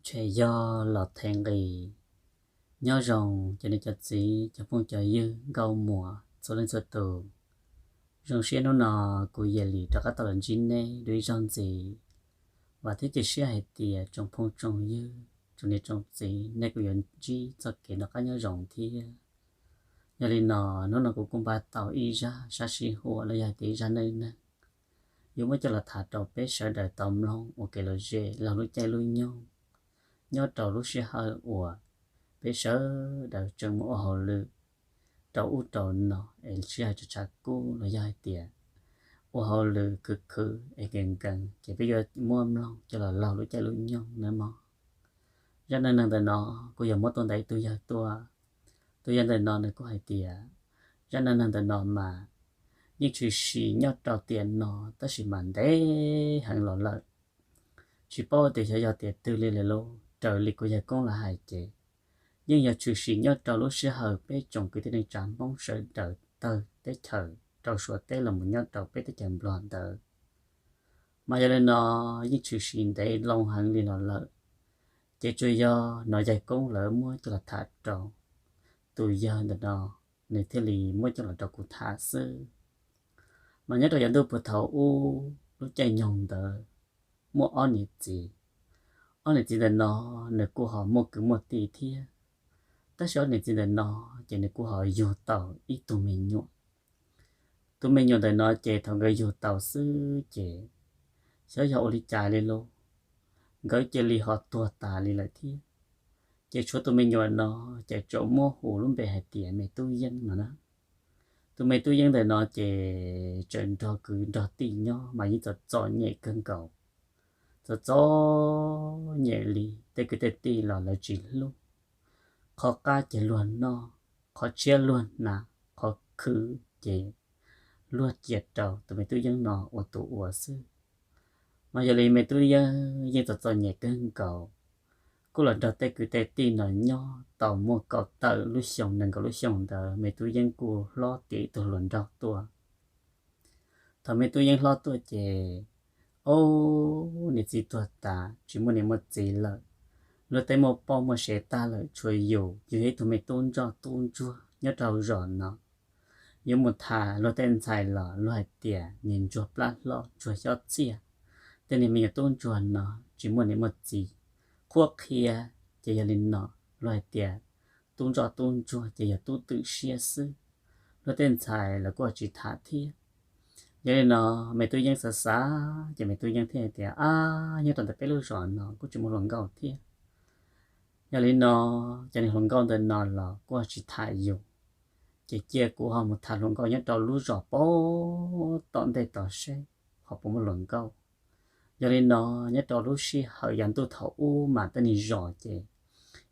Tshem yog los them nqi. Nyob zoo cov niam cov txiv, cov phooj cov ywg nkauj muam txhua leej txhua tus. Zoo siab hnub no kuv Yia Lis rov qab tau los ntsib nej dua ib zaug ntxiv. Vam thiab cia siab hais tias tsoom phooj tsoom ywg, tsoom niam tsoom txiv, nej kuj yuav ntsib txoj kev noj qab nyob zoo thiab. Yog li no, hnub no kuv kuj npaj tau ib zaj sab sij huam los yog hais tias ib zaj neej neeg yuav muab coj los tham rau peb sawv daws tau mloog ua kev lom zem laug lub caij lub nyoog, nyob rau lub sij hawm uas peb sawv daws tseem mus ua hauj lwm rau ub rau no es sij hawm tshav tshav kub los yog hais tias ua hauj lwm khwv khwv es nkees nkees ces peb yuav muab mloog coj los laug lub caij lub nyoog nawb mog. Zaj neej neeg ntawm no kuj yog muab tuaj ntawm ib tug yawg tuaj. Tus yawg ntawm no nws kuj hais tias zaj neej neeg ntawm no mas yeej tshwm sim nyob rau tiam no tab sis mas ntev heev los lawm. Tsis paub tias xyov yog tiam twg li lawm lauj, raws li kuv yawg koob los hais ces yeej yog tshwm sim nyob rau lub sij hawm peb tsoom kwv tij neej tsa Hmoob sawv daws tawg teb chaws rau Suav teb los mus nyob rau peb teb chaws Nplog ntawd. Mas yog li no yeej tshwm sim ntev loo heev li los lawm, ces tsuas yog hnov yawg koob lawv muab coj los tham rau tus yawg ntawm no, nws thiaj li muab coj los rau kuv tham xwb. Mas nyob rau yav ntuj puag thaum ub lub caij nyoog ntawd muaj ob niam txiv. Ob niam txiv ntawm no nws kuj ho muaj kwv muaj tij thiab, tab sis ob niam txiv ntawm no ces nws kuj ho yug tau ib tug me nyuam. Tus me nyuam ntawm no ces thaum nkawd yug tau xwb ces xyov yog ua li cas li lauj, nkawd cia li ho tuag tas li lawm thiab. Ces tshuav tus me nyuam no ces tsuas muab hu lub npe hais tias me Tub Yeeb no na. Tus me Tub Yeeb ntawm no ces tseem nrog kwv nrog tij nyob mas yeej txom txom nyem kawg nkaus. Txom txom nyem li, tej kwv tej tij los lawv tsis hlub. Qhov qab ces luag noj, qhov tshiab luag hnav, qhov khwv ces luag cia rau tus me Tub Yeeb no ua tus ua xwb. Mas yog li me Tub Yeeb yeej txom txom nyem kawg nkaus, kuj los nrog tej kwv tej tij no nyob tau muaj kaum tawm lub xyoo nees nkaum lub xyoo ntawd me Tub Yeeb kuj hlob tiav ib tug hluas nraug tuaj. Thaum me Tub Yeeb hlob tuaj ces, o, niam txiv tuag tas tsis muaj niam muaj txiv lawm, luag tej muaj poj muaj sev tag lawm tshuav yus, yus yog ib tug me tub ntsoj tub ntsuag nyob rau hauv zos no. Yuav mus tham luag tej ntxhais los luag hais tias niag ntsuag plab hlob ntsuag xyob txiaj, tej niag me nyuam tub ntsuag no tsis muaj niam muaj txiv, qhuab qhia, ces yog li no luag hais tias tub ntsoj tub ntsuag ces yog tub twm siab xwb. Luag tej ntxhais los kuj tsis tham thiab. Yog li no me Tub Yeeb xav xav ces me Tub Yeeb thiaj hais tias, ab, nyob rau ntawm peb lub zos no kuj tsis muaj hluas nkauj thiab. Yog li no cov niag hluas nkauj ntawm no los kuj tsis tham yus, ces cia kuv ho mus tham hluas nkauj nyob rau lub zos pem tom ntej tod seb ho puas muaj hluas nkauj. Yog li no nyob rau lub sij hawm yav ntuj thaum ub mas tej niag zos ces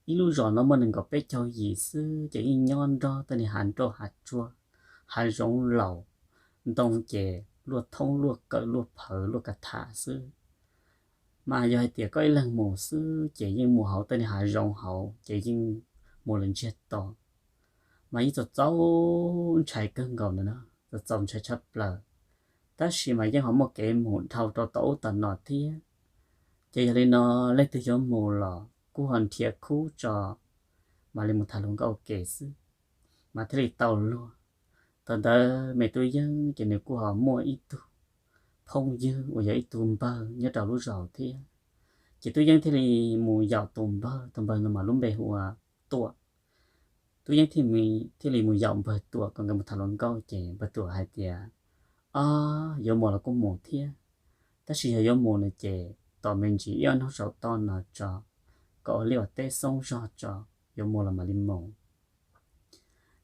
ib lub zos no muaj nees nkaum peb caug yim xwb ces yeej nyob nrog tej niag hav nroj hav tsuag, hav zoov laus, ntoo ces luaj thoob luaj kawm luaj phawv luaj ka tham xwb. Mas yog hais tias koj ib leeg mus xwb ces yeej mus hauv tej niag hav zoov hauv ces yeej mus lawm ntsiag to. Mas yeej txaus txaus ntshai kawg nkaus na, txaus txaus ntshai tshaj plaws. Tab sis mas yeej ho muaj kev mus dhau rau tom ub tom no thiab. Ces yog li no leej twg yuav mus los kuj ho nrhiav khub tso, mam li mus tham hluas nkauj ua ke xwb, mas thiaj li tau luag. Thaum ntawd me Tub Yeeb ces nws kuj ho muaj ib tug phooj ywg uas yog ib tug npawg nyob rau lub zos thiab. Ces Tub Yeeb thiaj li mus yaum tus npawg, tus npawg no mas lub npe hu ua Tuam. Tub Yeeb thiaj li mus yaum npawg Tuam kom nkawd mus tham hluas nkauj ces npawg Tuam hais tias, ob, yuav mus los kuj mus thiab, tab sis yog yuav mus no ces tos me ntsis ib ob hnub saum toj no tso, kom ua liaj ua teb xoob zog tso, yuav mus los mam li mus.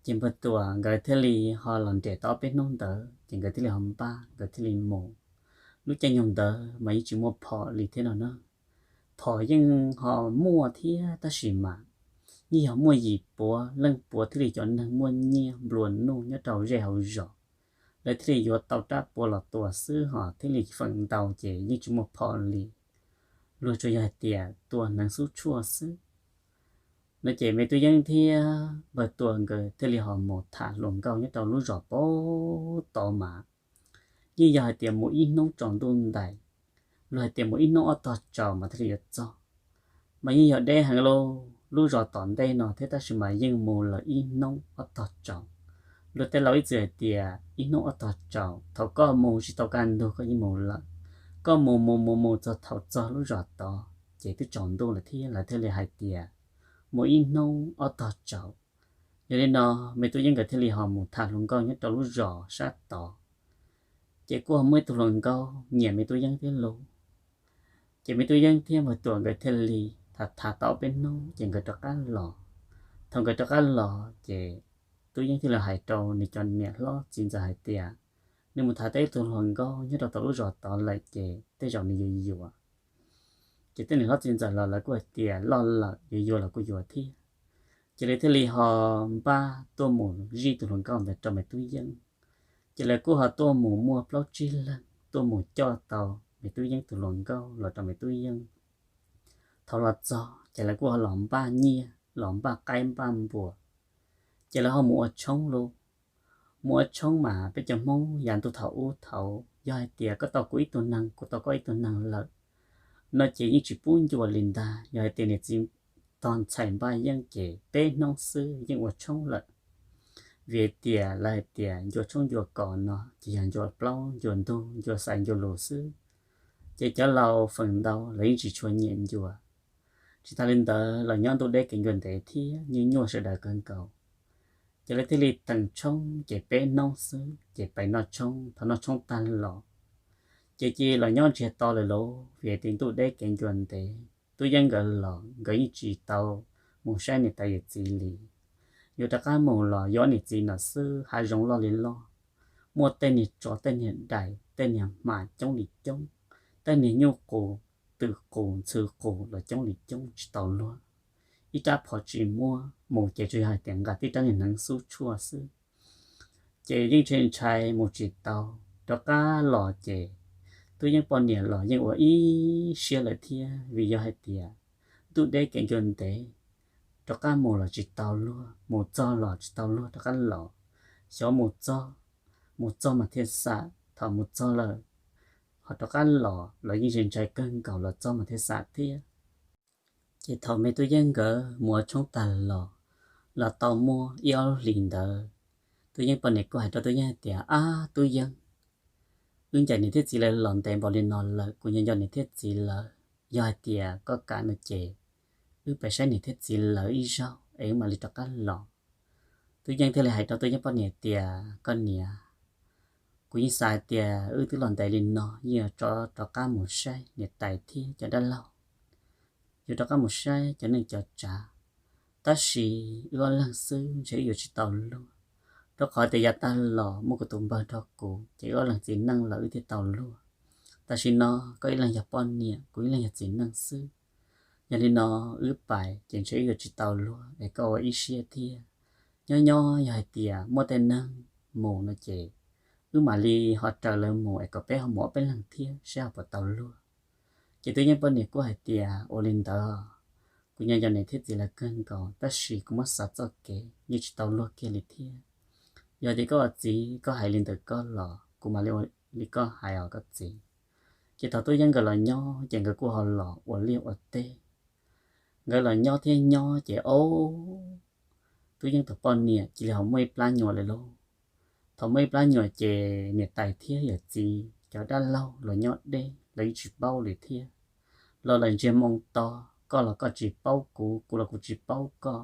Ces npawg Tuam nkawd thiaj li ho los nres tau ob peb hnub ntawd ces nkawd thiaj li ho npaj nkawd thiaj li mus. Lub caij nyoog ntawd mas yeej tsis muaj phom li thiab no na. Phom yeej ho muaj thiab tab sis mas yeej yog muaj yim puav leej puav thiaj li cov neeg muaj nyiaj nplua nuj nyob rau zej hauv zos, lawv thiaj li yuav tau rab puav los tua xwb ho thiaj li feem ntau ces yeej tsis muaj phom li. Luag tsuas yog hais tias tua hneev xub tshuaj xwb. No ces me Tub Yeeb thiab npawg Tuam nkawd thiaj li ho mus tham hluas nkauj nyob rau lub zos pem tod mas yeej yog hais tias mus ib hnub tsaus ntuj ntais, luag hais tias mus ib hnub ob tog tsaus mas thiaj li yuav txog. mas yeej yog deb heev lauj. Lub zos tom ntej no thiab tab sis mas yeej mus lawm ib hnub ob tog tsaus. Luag tej laus ib txwm hais tias ib hnub ob tog tsaus, thaum koj mus tsis tau kaj ntug koj yeej mus lawm. Koj mus mus mus mus txog thaum txog lub zos tod ces twb tsaus ntuj lawm thiab, lawv thiaj li hais tias mus ib hnub ob tog tsaus. Yog li no, me Tub Yeeb nkawd thiaj li ho mus tham hluas nkauj nyob rau lub zos sab tod. Ces kuj ho muaj ib tug hluas nkauj nyiam me Tub Yeeb thiab lauj. Ces me Tub Yeeb thiab Npawg Tuam nkawd thiaj li tham tham tau ob peb hnub ces nkawd rov qab los. Thaum nkawd rov qab los ces Tub Yeeb thiaj li hais rau nws cov niam hlob txiv ntxawm hais tias nws mus tham tau ib tug hluas nkauj nyob rau tom lub zos tod lawm ces tej zaum nws yuav yuav. Ces tej niam hlob txiv ntxawm los lawv kuj hais tias loj lawm yuav yuav los kuj yuav thiab. Ces lawv thiaj li ho npaj tuaj mus zij tus hluas nkauj ntawd rau me Tub Yeeb. Ces lawv kuj ho tuaj mus muaj plaub tsib leeg tuaj mus coj tau me Tub Yeeb tus hluas nkauj los rau me Tub Yeeb. Thaum los txog ces lawv kuj ho los npaj nyiaj los npaj qaib npaj npua. Ces lawv ho mus ua tshoob lauj. Mus ua tshoob mas peb cov Hmoob yav ntuj thaum ub thaud yog hais tias koj tau kuv ib tug neeg kuv tau koj ib tug neeg lawm no ces yeej tsis pub ncua li ntag. Yog hais tias niam txiv tog ntxhais npaj yeej ces peb hnub xwb yeej ua tshoob lawm. Vim hais tias lawv hais tias ncua tshoob ncua kos no ces yog ncua plaub ncua ntug ncua xaiv ncua lus xwb. Ces cov laus feem ntau lawv yeej tsis tshua nyiam ncua. Tsis tas li ntawd los nyob ntuj deb kev ncua ntev thiab nyuaj nyuaj sawv daws kawg nkaus. Ces lawv thiaj li teem tshoob ces peb hnub xwb ces pais noj tshoob, thaum noj tshoob tag los ces cia li los nyob ntsiag to lawm lauj. Vim hais tias ntuj deb kev ncua ntev, Tub Yeeb nkawd los nkawd yeej tsis tau mus saib niam tais yawm txiv li. Yuav rov qab mus los yuav niam txiv no xwb, hav zoov loj li loj, muaj tej niag tsov tej niag dais tej niag hma coob li coob, tej niag nyuj qus twm qus ntxhw qus los coob li coob tsis tau luag. Ib rab phom tsis muaj, mus ces tsuas yog hais tias nqa tib rab niag hneev xub tshuaj xwb. Ces yeej ntshai ntshai mus tsis tau. Rov qab los ces Tub Yeeb poj niam los yeej ua ib siab lawm thiab, vim yog hais tias ntuj deb kev ncua ntev, rov qab mus los tsis tau luag, mus txog los tsis tau luag rov qab los. Xyov mus txog, mus txog mas thiaj xam, thaum mus txog lawm ho rov qab los los yeej ntshai ntshai kawg nkaus los txog mas thiaj xam thiab. Ces thaum me Tub Yeeb nkawd mus ua tshoob tag los, los tau muaj ib ob hlis ntawd, Tub Yeeb poj niam kuj hais rau Tub Yeeb hais tias, Ab Tub Yeeb, wb ncaim niam thiab txiv lawv los ntev npaum li no lawm, kuv nco nco niam thiab txiv lawv. Yog hais tias koj kam no ces wb pais saib niam thiab txiv lawv ib zaug es wb mam li rov qab los. Tub Yeeb thiaj li hais rau Tub Yeeb poj niam tias, Koj niam, kuv yeej xav hais tias wb twb los ntev li no yeej yuav rov qab mus saib niam tais thiab cov dab laug. Yuav rov qab mus saib cov neej cov tsav, tab sis wb ob leeg xwb ntshe wb yuav tsis tau luag, rau qhov tias yav tag los muaj kuv tus npawg nrog kuv ces wb ob leeg txiv neej lawm wb thiaj tau luag. Tam sim no koj ib leeg yog poj niam, kuv ib leeg yog txiv neej xwb. Yog li no wb pais ces ntshe wb yuav tsis tau luag es koj ua ib siab thiab. Nyob nyob yog hais tias muaj tej neeg mus no ces wb mam li ho raws lawv mus es kom peb ho mus ob peb leeg thiab saib ho puas tau luag. Ces Tub Yeeb poj niam kuj hais tias, Ua li ntawd, kuv nco nco niam thiab txiv lawv kawg nkaus tab sis kuv muab xav txoj kev yeej tsis tau luag kiag li thiab. Yog tias koj ua txiv koj hais li ntawd koj los kuv mam li ua li koj hais os koj txiv. Ces thaum Tub Yeeb nkawd los nyob ces nkawd kuj ho los ua liaj ua teb. Nkawd los nyob thiab nyob ces ob, Tub Yeeb tus poj niam cia li ho muaj ib plab nyuam lawm lauj. Thaum muaj ib plab nyuam ces niam tais thiab yawm txiv cov dab laug los nyob deb los yeej tsis paub li thiab. Los lawm ntsiag moo to, koj los koj tsis paub kuv, kuv los kuv tsis paub koj.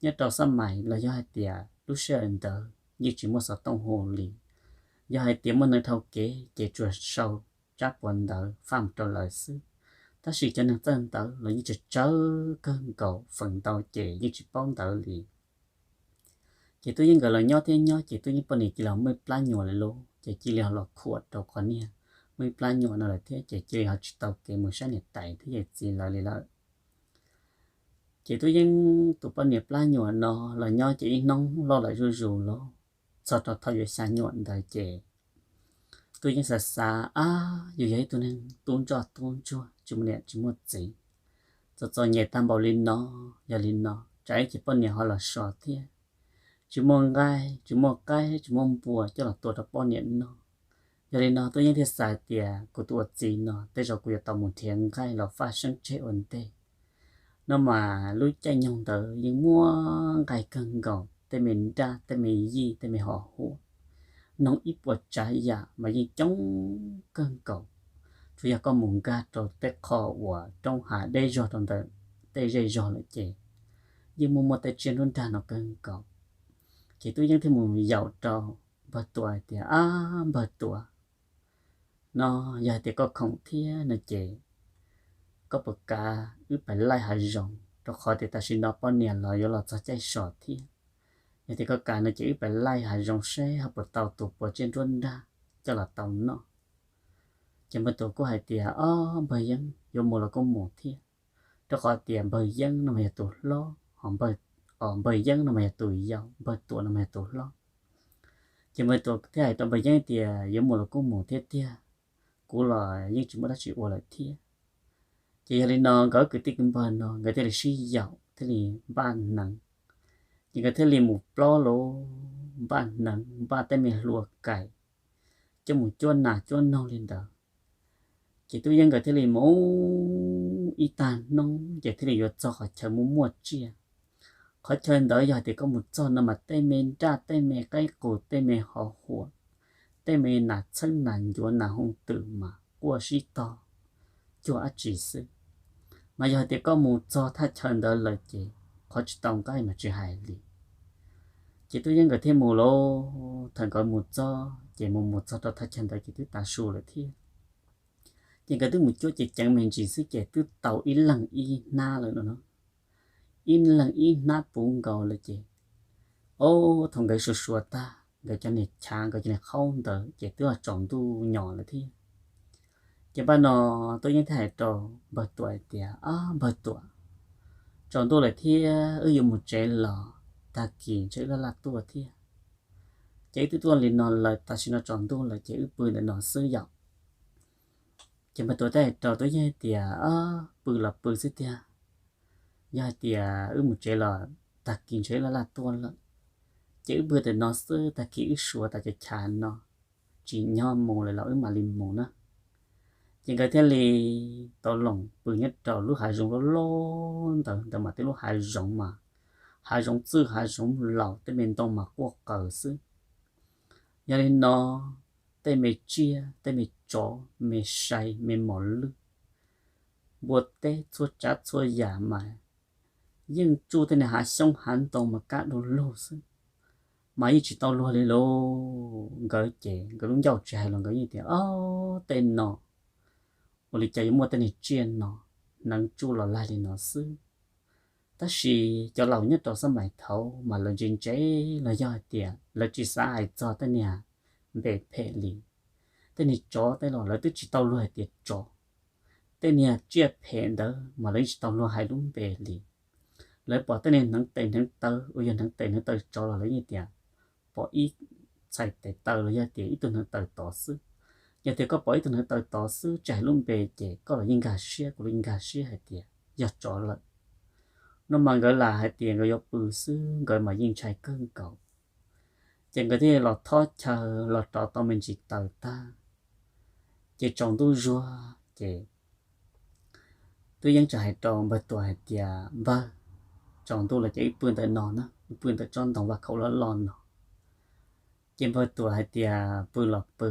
Nyob rau xab mais los yog hais tias lub sij hawm ntawd yeej tsis muaj xov tooj hu li. Yog hais tias muaj neeg dhau kev ces tsuas sau tsab puav ntawv faj mus rau lawv xwb. Tab sis cov neeg txawj ntawv los yeej tsawg tsawg kawg nkaus, feem ntau ces yeej tsis paub ntawv li. Ces Tub Yeeb nkawd los nyob thiab nyob ces Tub Yeeb poj niam cia li ho muaj ib plab nyuam lawm lauj, ces cia li ho los khuam rau qhov niag muaj ib plab nyuam no lawm thiab ces cia li ho tsis tau kev mus saib niam tais thiab yawm txiv lawv li lawm. Ces Tub Yeeb tus poj niam plab nyuam no los nyob ces ib hnub loj lawm zuj zus lauj, txog rau thaum yuav xya nyuam ntawd ces Tub Yeeb xav xav, Ab, yus yog ib tug neeg tub ntsoj tub ntsuag tsis muaj niam tsis muaj txiv, txom txom nyem tag npaum li no, yog li no tsam ib chim poj niam ho los so thiab, tsis muaj nqaij tsis muaj qaib tsis muaj npua coj los tua rau poj niam noj. Yog li no Tub Yeeb thiaj xav tias kuv tus ua txiv no tej zaum kuv yuav tau mus nrhiav nqaij los faj seeb tseg ua ntej. No mas lub caij nyoog ntawd yeej muaj nqaij kawg nkaus, tej me nraj, tej me yij, tej me hom huam, noog ib puas tsav yam mas yeej coob kawg nkaus. Tsuas yog koj mus nkag rau tej qho uas roob hav deb zog rau ntawm tej zej zog lawm ces yeej muaj muaj tej tsiaj nruab nrag no kawg nkaus. Ces Tub Yeeb thiaj mus yaum rau Npawg Tuam hais tias, Ab Npawg Tuam, no yog hais tias koj khoom thiab no ces koj puas kam wb pais laij hav zoov, rau qhov tias tam sim no poj niam los yuav los txog caij sov thiab. Yog tias koj kam no ces wb pais laij hav zoov seb ho puas tau tus puas tsiaj nruab nrag coj los tau noj. Ces Npawg Tuam kuj hais tias, Ob Npawg Yeeb, yuav mus los kuj mus thiab, rau qhov tias Npawg Yeeb no mas yog tus hlob, ho Npawg, o, Npawg Yeeb no mas yog tus yau, Npawg Tuam no mas yog tus hlob. Ces Npawg Tuam thiaj hais rau Npawg Yeeb tias, Yuav mus los kuj mus thiab tiag, kuv los yeej tsis muaj dab tsi ua lawm thiab. Ces yog li no nkawd kwv tij kwv npawg no nkawd thiaj li sib yaum thiaj li npaj hneev. Ces nkawd thiaj li mus plob lawm, npaj hneev npaj tej me hlua kais coj mus cuab nas cuab noog li ntawd. Ces Tub Yeeb nkawd thiaj li mus ib tag hnub ces thiaj li yuav txog qhov chaw muaj muaj tsiaj. Qhov chaw ntawd yog hais tias koj mus txog no mas tej me nraj, tej me qaib qus, tej me hom huam, tej me nas txheeb nas ncuav nas hooj twm mas quaj sib tog cuag dab tsi xwb. Mas yog hais tias koj mus txog thaj chaw ntawd lawm ces qhov tsis tau nqaij mas tsis hais li. Ces Tub Yeeb nkawd thiaj mus lawm, thaum nkawd mus txog ces mus mus txog rau thaj chaw ntawd ces twb tav su lawm thiab. Ces nkawd twb mus cuab ceev ceev me ntsis xwb ces twb tau ib leeg ib hnab lawm no, ib leeg ib hnab puv nkaus lawm ces, o, thaum nkawd suav suav tag nkawd cov niag chav nkawd cov niag qhaub ntawd ces twb tsaus ntuj nyos lawm thiab. Ces npaj no Tub Yeeb thiaj hais rau Npawg Tuam hais tias, Ab Npawg Tuam, tsaus ntuj lawm thiab wb yuav mus tsev los, tag kis ntshe wb laj laj tuaj thiab. Ces wb twb tuaj li no lawm, tam sim no tsaus ntuj lawm ces wb pw ntawm no xwb yom. Ces Npawg Tuam thiaj hais rau Tub Yeeb tias, Pw los pw xwb tiag, yog hais tias wb mus tsev los tag kis ntshe wb laj laj tuaj lawm. Ces wb pw ntawm no xwb, tag kis wb suav tas cov chav no tsis nyob mus lawm los wb mam li mus na. Ces nkawd thiaj li tau loos pw nyob rau lub hav zoov loj loj ntawd, ntawd mas tej lub hav zoov mas hav zoov txwj hav zoov laus, tej me ntoo mas quaj qaws xwb. Yog li no tej me tsiaj, tej me tsov, me sai, me mos lwj, npua teb txhua tsav txhua yam mas yeej tsuj tej niag hav xyoob hav ntoo mas kaj du lug xwb, mas yeej tsis tau luag li lauj. Nkawd ces nkawd lub ncauj tsis hais los nkawd yeej tias, Ob, tej no ua li cas yuav muaj tej niag tsiaj no hneev tsuj los laig li no xwb? Tab sis cov laus nyob rau xab mais thaud mas lawv ntse ntse los yog hais tias lawv tsis xav hais txog tej niag npe phem li. Tej niag tsov tej los lawv twb tsis tau luag hais tias tsov. Tej niag tsiaj phem ntawd mas lawv yeej tsis tau luag hais lub npe li. Lawv pom tej niag hneev tes hneev taw uas yog hneev tes hneev taw tsov los lawv yeej tias pom ib txhais tes taw los yog tias ib tug hneev taw tod xwb. Yog tias koj pom ib tug hneev taw tod xwb tsis hais lub npe ces koj los yeej nkag siab, kuv los yeej nkag siab hais tias yog tsov lawm. No mas nkawd lam hais tias nkawd yuav pw xwb nkawd mas yeej ntshai kawg nkaus. Ces nkawd thiaj los thob chaw los rov tau me ntsis taws tag, ces tsaus ntuj zuag ces Tub Yeeb txawm hais rau Npawg Tuam hais tias, Npawg, tsaus ntuj lawm ces wb pw ntawm no na, wb pw ntawm tsob ntoo vaj khaum loj loj no. Ces Npawg Tuam hais tias, Pw los pw.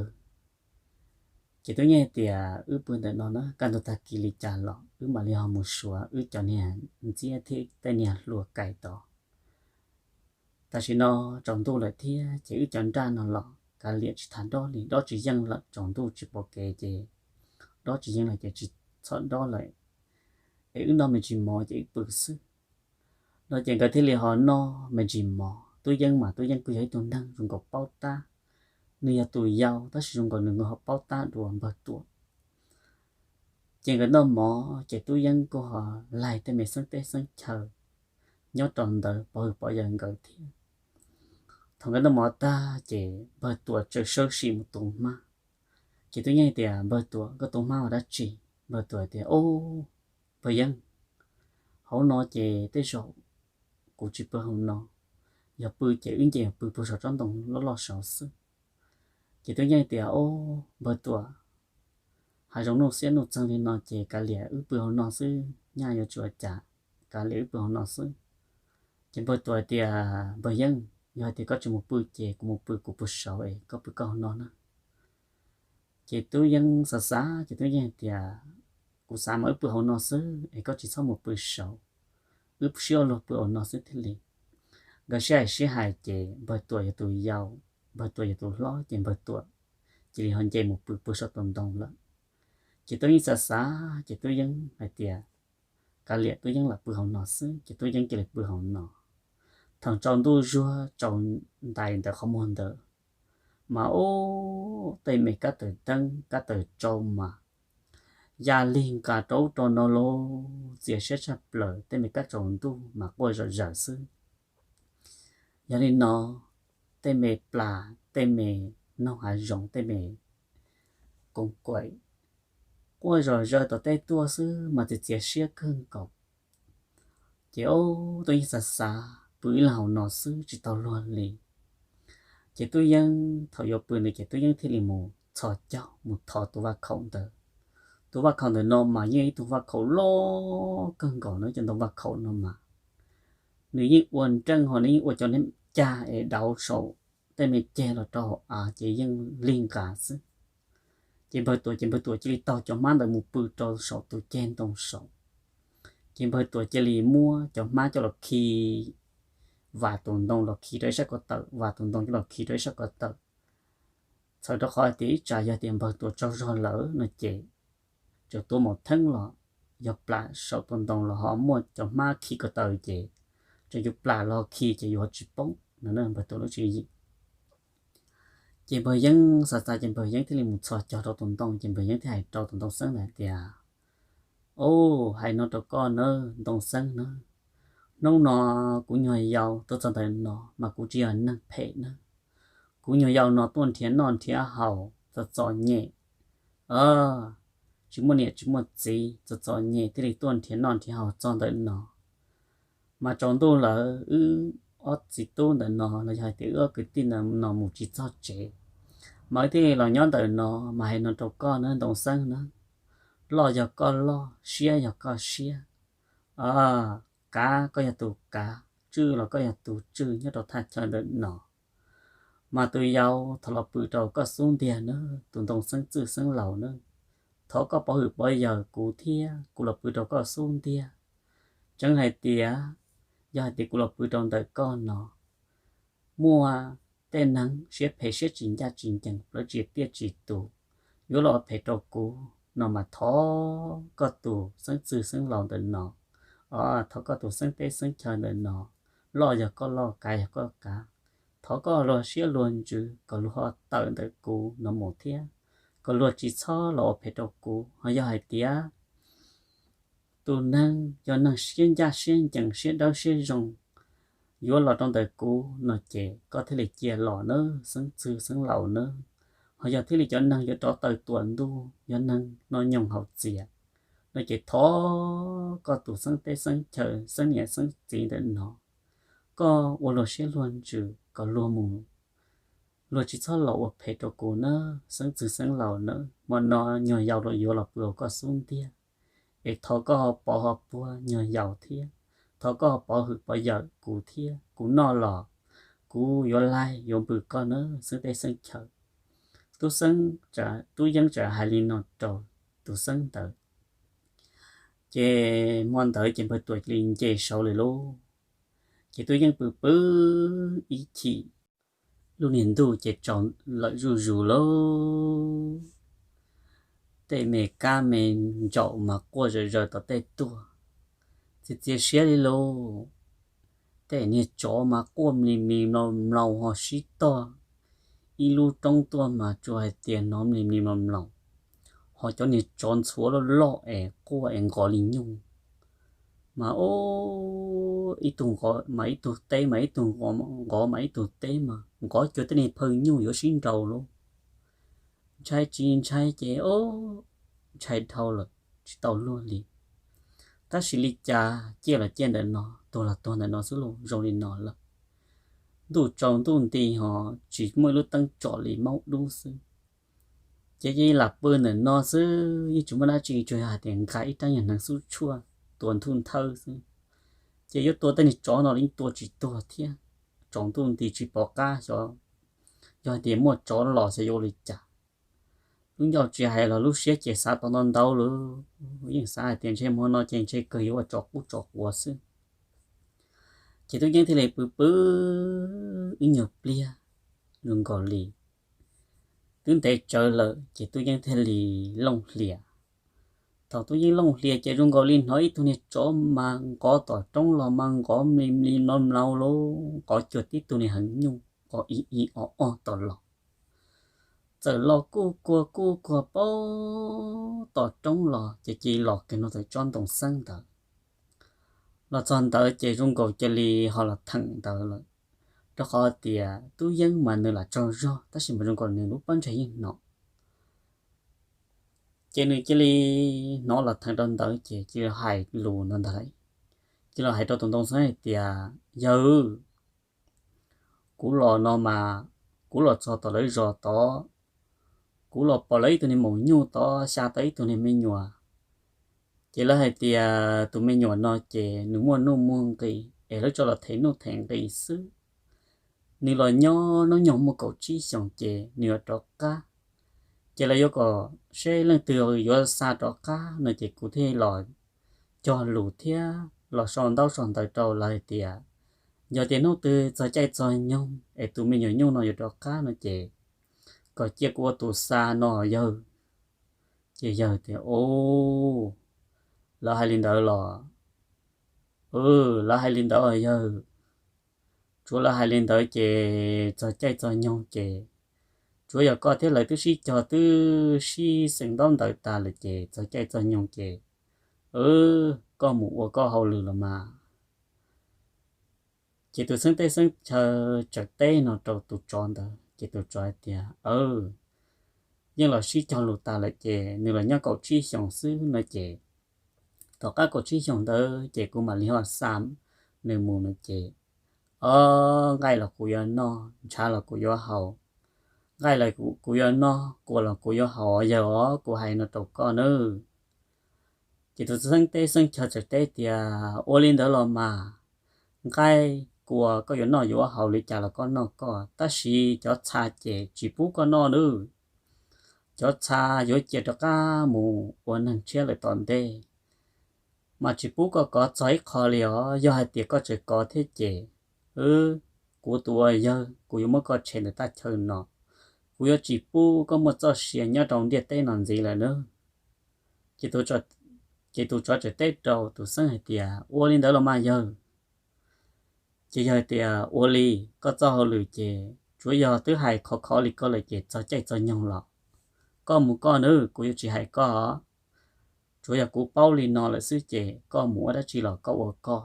Ces Tub Yeeb hais tias, Wb pw ntawm no na, kaj ntug tag kis li cas los wb mam li ho mus suav wb cov niag ntxiab thiab tej niag hlua kais tod. Tam sim no tsaus ntuj lawm thiab ces wb cov nraj no los kav liam tsis tas dob li, dob tsis yeej lawm, tsaus ntuj tsis pom kev ces dob tsis yeej lawm ces tsis txhob dob lawm. Es wb noj me ntsis mov ces wb pw xwb. No ces nkawd thiaj li ho noj me ntsis mov. Tub Yeeb mas Tub Yeeb kuj yog ib tug neeg zoo nkaus paub tab, nws yog tus yau tab sis zoo nkaus nws ho paub tab dua Npawg Tuam. Ces nkawd noj mov ces Tub Yeeb kuj ho laig tej me xeeb teb xeeb chaw nyob rau ntawd pov hwm pov yawg nkawd thiab. Thaum nkawd noj mov tag ces Npawg Tuam txawm sawb sim mus tus hmab. Ces Tub Yeeb tias, Npawg Tuam, koj tus hmab ua dab tsi? Npawg Tuam tias, Ub, Npawg Yeeb, hauv no ces tej zaum kuv tsis pw hauv no, yog pw ces wb nce pw puag saum tsob ntoo loj loj saud xwb. Ces Tub Yeeb tias, Ub, Npawg Tuam, hav zoov nuj xiab nuj txeeg li no ces kav liam wb pw hauv no xwb, nyaj yuav tsis ua cas. kav liam wb pw hauv no xwb. Ces npawg Tuam tias, Npawg Yeeb, yog hais tias koj tsis mus pw ces kuv mus pw kuv puag saud es koj pw koj hauv no na. Ces Tub Yeeb xav xav ces Tub Yeeb hais tias, Kuv xav mas wb pw hauv no xwb es koj tsis txhob mus pw saud, wb sib ua luag pw hauv no xwb thiaj li. Nkawd sib hais sib hais ces npawg Tuam yog tus yau, npawg Tuam yog tus hlob ces npawg Tuam cia li ho nce mus pw puag saum tus ntoo lawm. Ces Tub Yeeb xav xav ces Tub Yeeb hais tias, Kav liam, Tub Yeeb lam pw hauv no xwb. Ces Tub Yeeb cia li pw hauv no. Thaum tsaus ntuj zuag tsaus ntais ntawm qhov muag ntawd mas ub, tej me kab taws deeb kab taws tsau mas ya lig nkas rau ub rau no los txias siab tshaj plaws, tej me kab tsaus ntuj mas quaj zom zaws xwb. Yog li no, tej me plas, tej me noog hav zoov, tej me koov kaim quaj zom zaws tom tej tuaj xwb mas txias txias siab kawg nkaus. Ces ub, Tub Yeeb xav xav, pw ib leeg hauv no xwb tsis tau luag li. Ces Tub Yeeb thaum yuav pw ntawd ces Tub Yeeb thiaj li mus txhos caug mus thov tus vaj khaum ntawd. Tus vaj khaum ntawm no mas yeej ib tug vaj khaum loj kawg nkaus na, cov ntoo vaj khaum no mas nws yeej ua nreej ho nws yeej ua cov cag es dauv saum tej me ceg los rau hauv av ces yeej lig nkas xwb. Ces npawg Tuam ces npawg Tuam cia li taug cov hmab ntawd mus pw rau saum tus ceg ntoo saud. Ces npawg Tuam cia li muab cov hmab coj los khi, vas tus ntoo los khi rau ib sab ko taw, vas tus ntoo coj los khi rau ib sab ko taw. Txhawm rau qhov hais tias ib tsam yog tias npawg Tuam tsaug zog lawm no ces tseem tuav maum theeb los yog plam saum tus ntoo los ho muaj cov hmab khi ko taw ces tseem yuav plam los khi ces yuav tsis poob no npawg Tuam lub tswv yim. Ces npawg Yeeb xav xav ces npawg Yeeb thiaj li mus txhos caug rau tus ntoo ces npawg Yeeb thiaj hais rau tus ntoo xeeb ntawd hais tias, Au, hais no rau koj nawb ntoo xeeb nawb, hnub no kuv nyuag yau tuaj txog ntawm no mas kuv tsis yog neeg phem nawb. Kuv nyuag yau no tuaj nrhiav noj nrhiav haus txom txom nyem, tsis muaj niam tsis muaj txiv, txom txom nyem thiaj li tuaj nrhiav noj nrhiav haus txog ntawm no. Mas tsaus ntuj lawm wb ob txiv tub ntawm no los yog hais tias wb ob kwv tij ntawm no mus tsis txog tsev, mas wb thiaj los nyob ntawm no. Mas hais no rau koj nawb ntoo xeeb nawb, loj yog koj loj, siab yog koj siab, kav koj yog tus kav, tswj los koj yog tus tswj nyob rau thaj chaw ntawm no. Mas tus yau thaum los pw rau koj xub ntiag nawb tus ntoo xeeb txwj xeeb laus nawb, thov koj pov hwm pov yawm kuv thiab kuv los pw rau koj xub ntiag. Tseeb hais tias yog hais tias kuv los pw rau ntawm koj no, muaj tej neeg siab phem siab tsis ncaj tsis ncees plawv tsis tiaj tsis tus yuav los ua phem rau kuv no mas thov koj tus xeeb txwj xeeb laus ntawm no, thov koj tus xeeb teb xeeb chaw ntawm no, loj yog koj loj, kav yog koj kav, thov koj luag siab luag ntsws kom luag ho tawm ntawm kuv no mus thiab, kom luag tsis txhob los ua phem rau kuv. Ho yog hais tias tus neeg cov neeg siab ncaj siab ncees siab dawb siab zoo yuav los rau ntawm kuv no ces koj thiaj li cia los nawb xeeb txwj xeeb laus nawb. Ho yog thiaj li cov neeg yuav rov taw tuam ntuj, yog neeg noj nyoog haus txias no ces thov koj tus xeeb teb xeeb chaw xeeb niam xeeb txiv ntawm no, koj ua luag siab luag ntsws kom luag mus, luag tsis txhob los ua phem rau kuv nawb xeeb txwj xeeb laus nawb. Hmo no nyuag yau los yuav los pw hauv koj xub ntiag, es thov koj ho pov ho puag nyuag yau thiab, thov koj ho pov hwm pov yawm kuv thiab, kuv noj los kuv yuav laig yuav npws koj nawb xeeb teb xeeb chaw. Tub Yeeb txawm hais li no rau tus xeeb ntawd. Ces hmo ntawd ces npawg Tuam cia li nce saud lawm lauj. Ces Tub Yeeb pw pw ib chim, lub niag ntuj ces tsaus lawm zuj zus lauj. Tej me kab me ntsaum mas quaj zom zaws tom tej tuaj, txias txias siab li lauj. Tej niag tsov mas quaj mlis mlis mlaus mlaus ho sib tog, ib lub roob tuaj mas tsuas hais tias hnov mlis mlis mlaus mlaus, ho cov niag tsov ntxhuav loj loj es quaj es nqos li nyuj. Mas ib tug nqos mas ib tug teb mas ib tug nqos mas ib tug teb mas nqos cuag tej niag phawj nyuj yuav sib nraus lauj. Ntshai tsis ntshai ces ntshai dhau lawm tsis tau luag li. Tab sis li cas ciaj los ciaj ntawm no, tuag los tuag ntawm no xwb lauj, zoo li no lawm. Ntuj tsaus ntuj nti ho tsis muaj ib lub teeb tsom li, maub dub xwb. Ces cia li lam pw ntawm no xwb, yeej tsis muaj dab tsi, tsuas yog hais tias nqa ib rab nyuag hneev xub tshuaj tua nthuj nthawb xwb. ces yuav tua tej niag tsov no los yeej tua tsis tuag thiab. Tsaus ntuj nti tsis pom qab xyov, yog hais tias muaj tsov los xyov yuav ua li cas. Lub ncauj tsis hais los lub siab ces xav tau ntau ntau lawm, yeej xav hais tias ntshe hmo no ces ntshe kawg yuav ua tsov qub tsov quav xwb. Ces Tub Yeeb thiaj li pw pw ib nyuag pliag, zoo nkaus li twb ntev tsawv lawm ces Tub Yeeb thiaj li looj hlias. Thaum Tub Yeeb looj hlias ces zoo nkaus li hnov ib tug niag tsov mas nqov tom roob los mas nqov mli mli mlaus mlaus los nqov cuag tib tug niag heev nyuj nqov ib ib ob ob tom los. Txawm los kuj kuag kuj kuag pab tom roob los ces cia li los kiag no txawm tsob ntoo xeeb ntawd. Los txog ntawd ces zoo nkaus cia li ho los theem ntawd lawm, rau qhov tias Tub Yeeb mas nws lam tsaug zog tab sis mas zoo nkaus nws lub pob ntseg yeej hnov. Ces nws cia li hnov los theem rau ntawd ces cia li hais lus no ntag, cia li hais rau tus ntoo xeeb hais tias, Yawg, kuv los no mas kuv los txog tom lawv zos tod, kuv los pom lawv ib tug niag maum nyuj tod xya tau ib tug niag me nyuam. Ces lawv hais tias tus me nyuam no ces nws muaj nuj muaj nqis es lawv tso los them nuj them nqis xwb. Nws los nyob hnub nyoog muaj kaum tsib xyoos ces nws yuav rov qab. Ces lawv yuav kom seb leej twg yuav xa rov qab no ces kuv thiaj los cog lus thiab los sau ntaub sau ntawv rau lawv hais tias yog tias hnub twg txog caij txog nyoog es tus me nyuam nyuj no yuav rov qab no ces kom cia kuv ua tus xa no yawg. Ces yawg tias, Ov, lawv hais li ntawd los? Lawv hais li ntawd yawg. Tsuav lawv hais li ntawd ces txog caij txog nyoog ces tsuav yog koj thiab lawv twb sib cog twb sib xeem ntaub ntawv tas lawm ces txog caij txog nyoog ces koj mus ua koj hauj lwm los mas. Ces tus xeeb teb xeeb chaw txawm teb no rau tus tsov ntawd ces tus tsov hais tias, Yeej los sib cog lus tas lawm ces nws los nyob kaum tsib xyoos xwb no ces tom qab kaum tsib xyoos ntawd ces kuv mam li ho xa nws mus no ces, o, nqaij los kuv yuav noj, ntshav los kuv yuav haus, nqaij los kuv yuav noj, kua los kuv yuav haus yawg os, kuv hais no rau koj nawb. Ces tus xeeb teb xeeb chaw txawm teb tias, Ua li ntawd los mas, nqaij kua koj yuav noj yuav haus li cas los koj noj koj, tab sis cov txha ces tsis pub koj noj nawb. Cov txha yuav cia rov qab mus ua neeg tshiab lawm tom ntej, mas tsis pub koj kov txog ib qho li os. Yog hais tias koj tseem kov thiab ces, kuv tus ua yawg kuv yuav muab koj tshem ntawm thaj chaw no, kuv yuav tsis pub koj muaj txoj sia nyob rau ntiaj teb no ntxiv lawm nawb. Ces tus tsov txawm teb rau tus xeeb hais tias, Ua li ntawd los mas yawg. Ces yawg tias, Ua li, koj txoj hauj lwm ces tsuav yog twb hais khov khov li koj lawm ces txog caij txog nyoog los koj mus koj nawb, kuv yuav tsis hais koj. Tsuav yog kuv paub li no lawm xwb ces koj mus ua dab tsi los koj ua koj.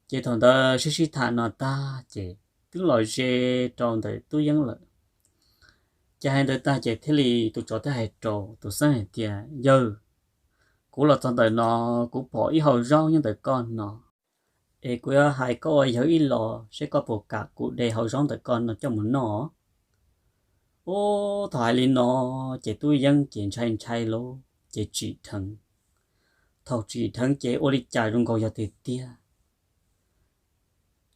Ces thaum ntawd sib sib tham no tag ces twb los ze rau ntawm Tub Yeeb lawm. Ces hais ntawd tag ces thiaj li tus tsov thiaj hais rau tus xeeb hais tias, Yawg, kuv los txog ntawm no, kuv pom ib hau zaub nyob ntawm koj no, es kuv yuav hais koj ua yawg ib los seb koj puas kam kuv de hau zaub ntawm koj no coj mus noj. Ub, thaum hais li no ces Tub Yeeb ces ntshai ntshai lauj, ces tsim dheev. Thaum tsim dheev ces ua li cas zoo nkaus yog tiag tiag,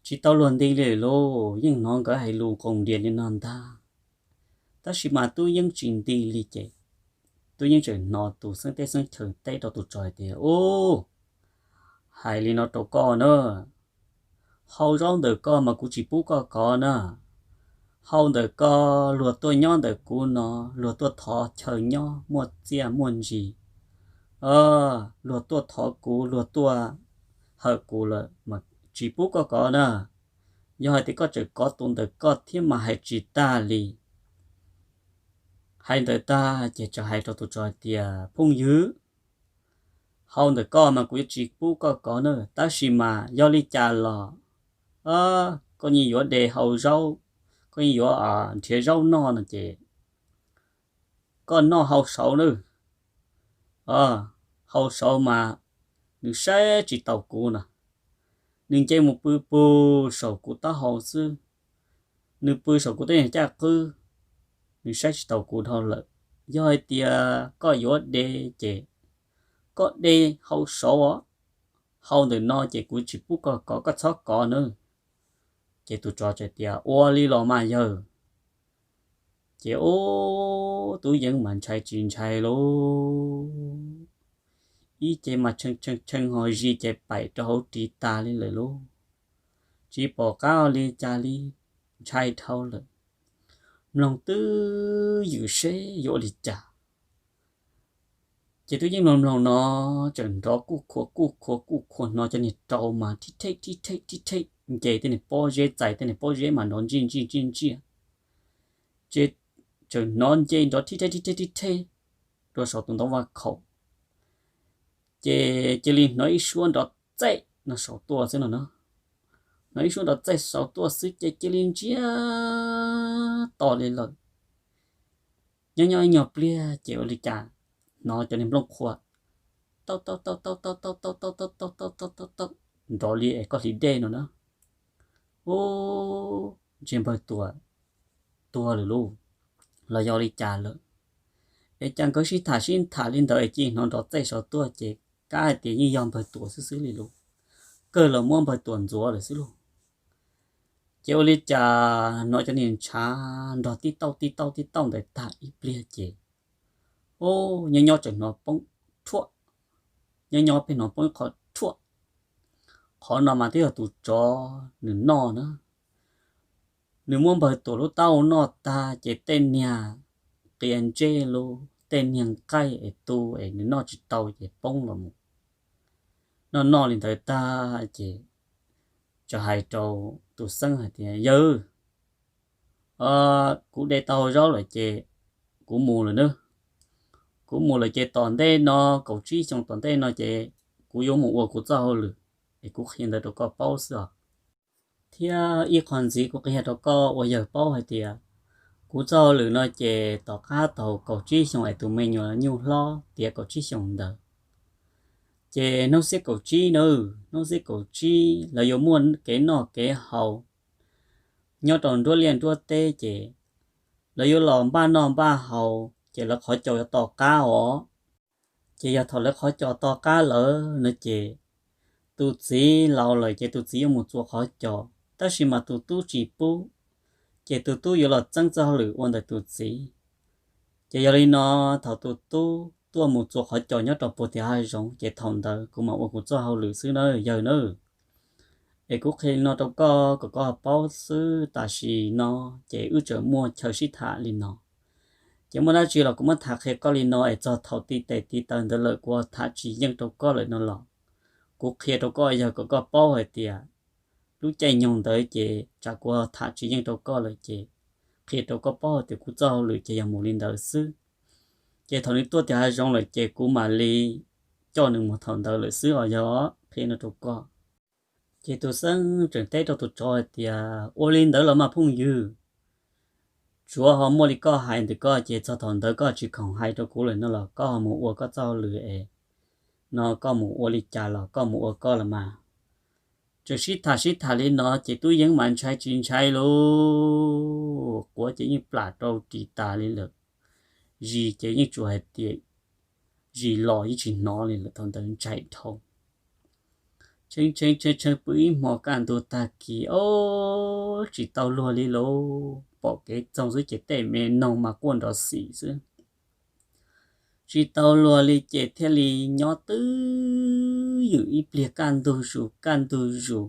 tsis tau luag nti li lauj, yeej hnov nkawd hais lus nqoo nrias li no ntag. Tab sis mas Tub Yeeb tsis nti li ces Tub Yeeb tseem hnov tus xeeb teb xeeb chaw teb rau tus tsov hais tias, Ub, hais li no rau koj na, hau zaub ntawm koj mas kuv tsis pub koj kov na. Hau ntawm koj luag tuaj nyob ntawm kuv no, luag tuaj thov chaw nyob muaj txiaj muaj ntsis, luag tuaj thov kuv, luag tuaj hawm kuv lawm mas tsis pub koj kov na. Yog hais tias koj tseem kov tus ntawm koj thiab mas hais tsis tag li. Hais ntawd tag ces tseem hais rau tus tsov hais tias, Phooj ywg, hau ntawm koj mas kuv yuav tsis pub koj kov na, tab sis mas yog li cas los koj yeej yuav de hau zaub, koj yeej yuav nrhiav zaub noj no ces koj noj hau saud nawb. Hau saud mas nws saib tsis taus kuv no, nws nce mus pw puag saum kuv taub hau xwb, nws pw saum kuv tej caj qwb, nws saib tsis taus kuv dhau lawm. Yog hais tias koj yuav de ces koj de hau saud os, qau ntawm no ces kuv tsis pub koj kov, koj txhob kov nawb. Ces tus tsov txawm tias, Ua li los mas yawg. Ces ub, tub yeeb mas ntshai tsis ntshai lauj, ib ce mas tshee tshee tshee ho zis ces paim rau hauv ris tas li lawm lauj. Tsis pom qab ua li cas li, ntshai dhau lawm. Mloog twb ywm seb yuav ua li cas. Ces tub yeeb mloog mloog no tseem nrov kuj khuav kuj khuav kuj khuav, hnov cov niag rau mas thib thej thib thej thib thej, nce tej niag pob zeb, txais tej niag pob zeb mas nrov ntsiaj ntsiaj ntsiaj ntsiaj. Ces tseem hnov nce nrov thib thej thib thej thib thej rau saum tus ntoo vaj khaum. Ces cia li hnov ib suab nrov txaij no saum tuaj xwb no na. Hnov ib suab nrov txaij saum tuaj xwb ces cia li ntsiag to li lawm. Nyob nyob ib nyuag pliag ces ua li cas hnov cov niag nplooj qhuav tau tau tau tau tau tau tau tau tau tau tau tau tau tau, nrov li es koj hliv dej no na. Ub, ntshe npawg Tuam tuag lawm lauj, los yog li cas lawm? Es cas nkawd sib tham sib tham li ntawd es cia li hnov nrov txaij saum tuaj ces kab hais tias yeej yog npawg Tuam xwb xwb li lauj. Kawg los muab npawg Tuam ntxuav lawm xwb lauj. Ces ua li cas hnov cov niag ntshav nrog tib tauj tib tauj tib tauj ntawd tag ib pliag ces, ub, nyob nyob tseem hnov poob rhuaj, nyob nyob pheej hnov poob ib qho rhuaj. Qhov no mas twb yog tus tsov nws noj na. Nws muab npawg Tuam lub taub hau noj tag ces tej niag qia ntsej lauj, tej niag nqaij es tu es nws noj tsis tau ces poob los mus. Noj noj li ntawd tag ces txawm hais rau tus xeeb hais tias, Yawg, kuv de tau zaub lawm ces kuv mus lawm nawb. Kuv mus lawm ces tom ntej no, kaum tsib xyoo tom ntej no ces kuv yuav mus ua kuv txoj hauj lwm, es kuv qhia ntawd rau koj paub xwb os. Thiab ib qho ntxiv kuv qhia rau koj ua yawg paub hais tias kuv txoj hauj lwm no ces tom qab thaum kaum tsib xyoo es tus me nyuam nyuj hlob tiav kaum tsib xyoo ntawd, ces hnub xiab kaum tsib na, hnub xiab kaum tsib lawv yuav muaj kev noj kev haus nyob rau nruab liaj nruab teb ces lawv yuav los npaj noj npaj haus ces lawv qhov caus yuav to qab os. Ces yog thaum lawv qhov caus to qab lawm no ces tus txiv laus lawm ces tus txiv yuav mus txua qhov caus, tab sis mas tus tub tsis pub, ces tus tub yuav los txeeb txoj hauj lwm ua ntawm tus txiv. Ces yog li no, thaum tus tub tuaj mus txua qhov caus nyob rau puag tim hav zoov ces thaum ntawd kuv mam ua kuv txoj hauj lwm xwb na yawg na. Es kuv qhia li no rau koj kom koj paub xwb, tam sim no ces wb tseem muaj chaw sib tham li no. Ces muaj dab tsi los kuv muab tham qhia koj li no es txog thaum ti tes ti taw ntawd lawm kuv tham tsis yeej rau koj lawm no los kuv qhia rau koj yawg kom koj paub hais tias lub caij nyoog ntawd ces tsam kuv tham tsis yeej rau koj lawm ces qhia rau koj paub hais tias kuv txoj hauj lwm ces yog mus li ntawd xwb. Ces thaum nws tuaj tim hav zoov lawm ces kuv mam li coj nws mus thaum ntawd lawm xwb os, yog qhia no rau koj. Ces tus xeeb tseem teb rau tus tsov hais tias, Ua li ntawd los mas phooj ywg, tsuav ho muaj li koj hais ntawm koj ces txog thaum ntawd koj tsis khoom hais rau kuv lawm no los koj ho mus ua koj txoj hauj lwm es no koj mus ua li cas los koj mus ua koj los mas. Tseem sib tham sib tham li no ces tub yeeb mas ntshai tsis ntshai lauj, quav ces yeej plam rau ris tas li lawm, zis ces yeej tsuas hais tias zis los yeej tsis hnov li lawm, thaum ntawd ntshai dhau. Tshee tshee tshee tshee pw ib hmo kaj ntug tag kis, ob, tsis tau luag li lauj, pom kev txoog xwb ces tej me noog mas quaj nrov xim xwb. Tsis tau luag li ces thiaj li nyob twj ywm ib pliag kaj ntug zus kaj ntug zus,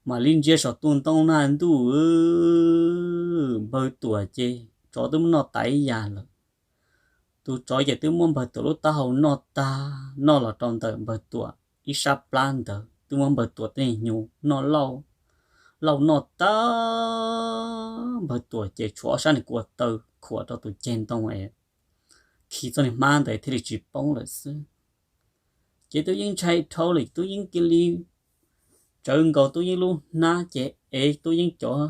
mam li ntsia saum tus ntoo na ntuj, npawg Tuam ces tsov twb muab noj tas ib yam lawm. Tus tsov ces twb muab npawg Tuam lub taub hau noj tag, noj los rau ntawm npawg Tuam ib sab plab ntawd, twb muab npawg Tuam tej hnyuv noj lauj, lauj noj tag, npawg Tuam ces tshuav ob sab niag kua taw khuam rau tus ceg ntoo es khi txoj niag hmab ntawd thiaj li tsis poob lawm xwb. Ces tub yeeb ntshai dhau lawm, tub yeeb cia li tsawv nkaus tub yeeb lub hnab ces ev tub yeeb cov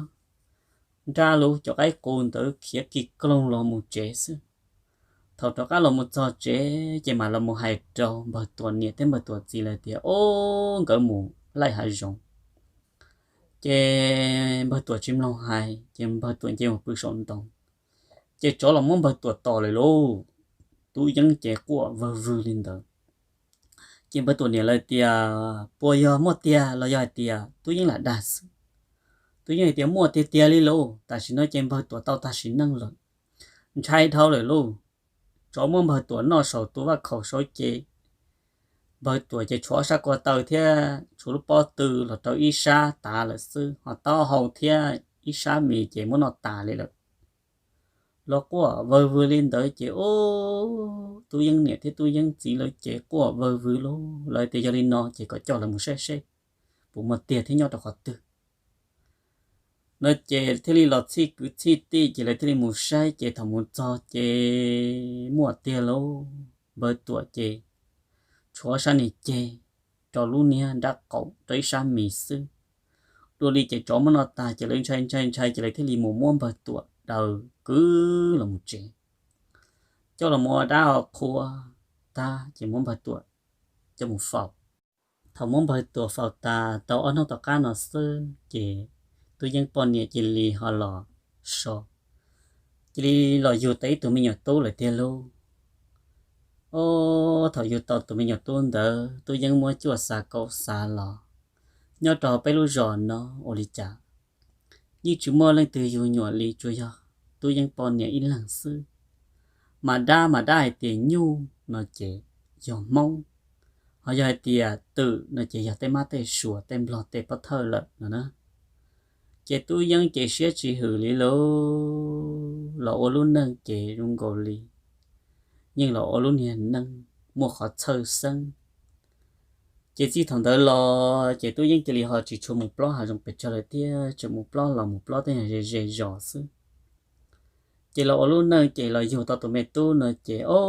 nrab lub cov qaib qus ntawd khiav ki kloog los mus tsev xwb. Thaum rov qab los mus txog tsev ces mam los mus hais rau npawg Tuam niam thiab npawg Tuam txiv lawv tias, Ob, nkawd mus laij hav zoov. Ces npawg Tuam tsis mloog hais ces npawg Tuam nce mus pw saum ntoo. Ces tsov los muab npawg Tuam tom lawm lauj. Tub yeeb ces quaj vawg vwg li ntawd. Ces Npawg Tuam niam lawv tias, puas yog muaj tiag los yog hais tias Tub Yeeb lam dag xwb? Tub Yeeb hais tias, muaj tiag tiag li lauj, tam sim no ces Npawg Tuam tau tag sim neej lawm. Ntshai dhau lawm lauj. Tsov muab Npawg Tuam noj saum tus vaj khaum saud ces Npawg Tuam ces tshuav sab ko taw thiab tshuav lub pob tw los rau ib sab tav lawm xwb, ho taub hau thiab ib sab mis ces muab noj tas li lawm. Los quaj vawg vwg li ntawd ces ub, Tub Yeeb niam thiab Tub Yeeb txiv lawv ces quaj vawg vwg lauj. Lawv tias yog li no ces kom coj lawv mus saib seb puas muaj tiag thiab nyob rau qhov twg no. Ces thiaj li los txhij kwv txhij tij ces lawv thiaj li mus saib ces thaum mus txog ces muaj tiag lauj. Npawg Tuam ces tshuav sab niag ceg rau lub niag nrab qaum rau ib sab mis xwb. Dua li ces tsov muab noj tag ces lawv ntshai ntshai ntshai ces lawv thiaj li mus muab Npawg Tuam daws kwv los mus tsev, coj los mus ua dab ua qhua tag ces muab Npawg Tuam coj mus faus. Thaum muab Npawg Tuam faus tas tau ob hnub tom qab no xwb ces Tub Yeeb poj niam cia li ho los so, cia li los yug tau ib tug me nyuam tub lawm tiag lauj. Os, thaum yug tau tus me nyuam tub ntawd Tub Yeeb muab cuaj xav kaum xav los nyob rau peb lub zos no ua li cas yeej tsis muaj leej twg yug nyuam li, tsuas yog Tub Yeeb poj niam ib leeg xwb. Mas dab mas dab hais tias nyuj no ces yog Hmoob, ho yog hais tias twm no ces yog tej mab tej suav tej nplog tej pob thawj lawm no na. Ces Tub Yeeb ces siab tsis hwm li lauj, los ua lub neej ces zoo nkaus li yeej los ua lub niag neej muaj qhov txhawj xeeb. Ces txij thaum ntawd los ces Tub Yeeb cia li ho tsis tshua mus plob hav zoov pes tsawg lawm thiab, tseem mus plob los mus plob tej ze ze zos xwb. Ces los ua lub neej ces los yug tau tus me tub no ces, o,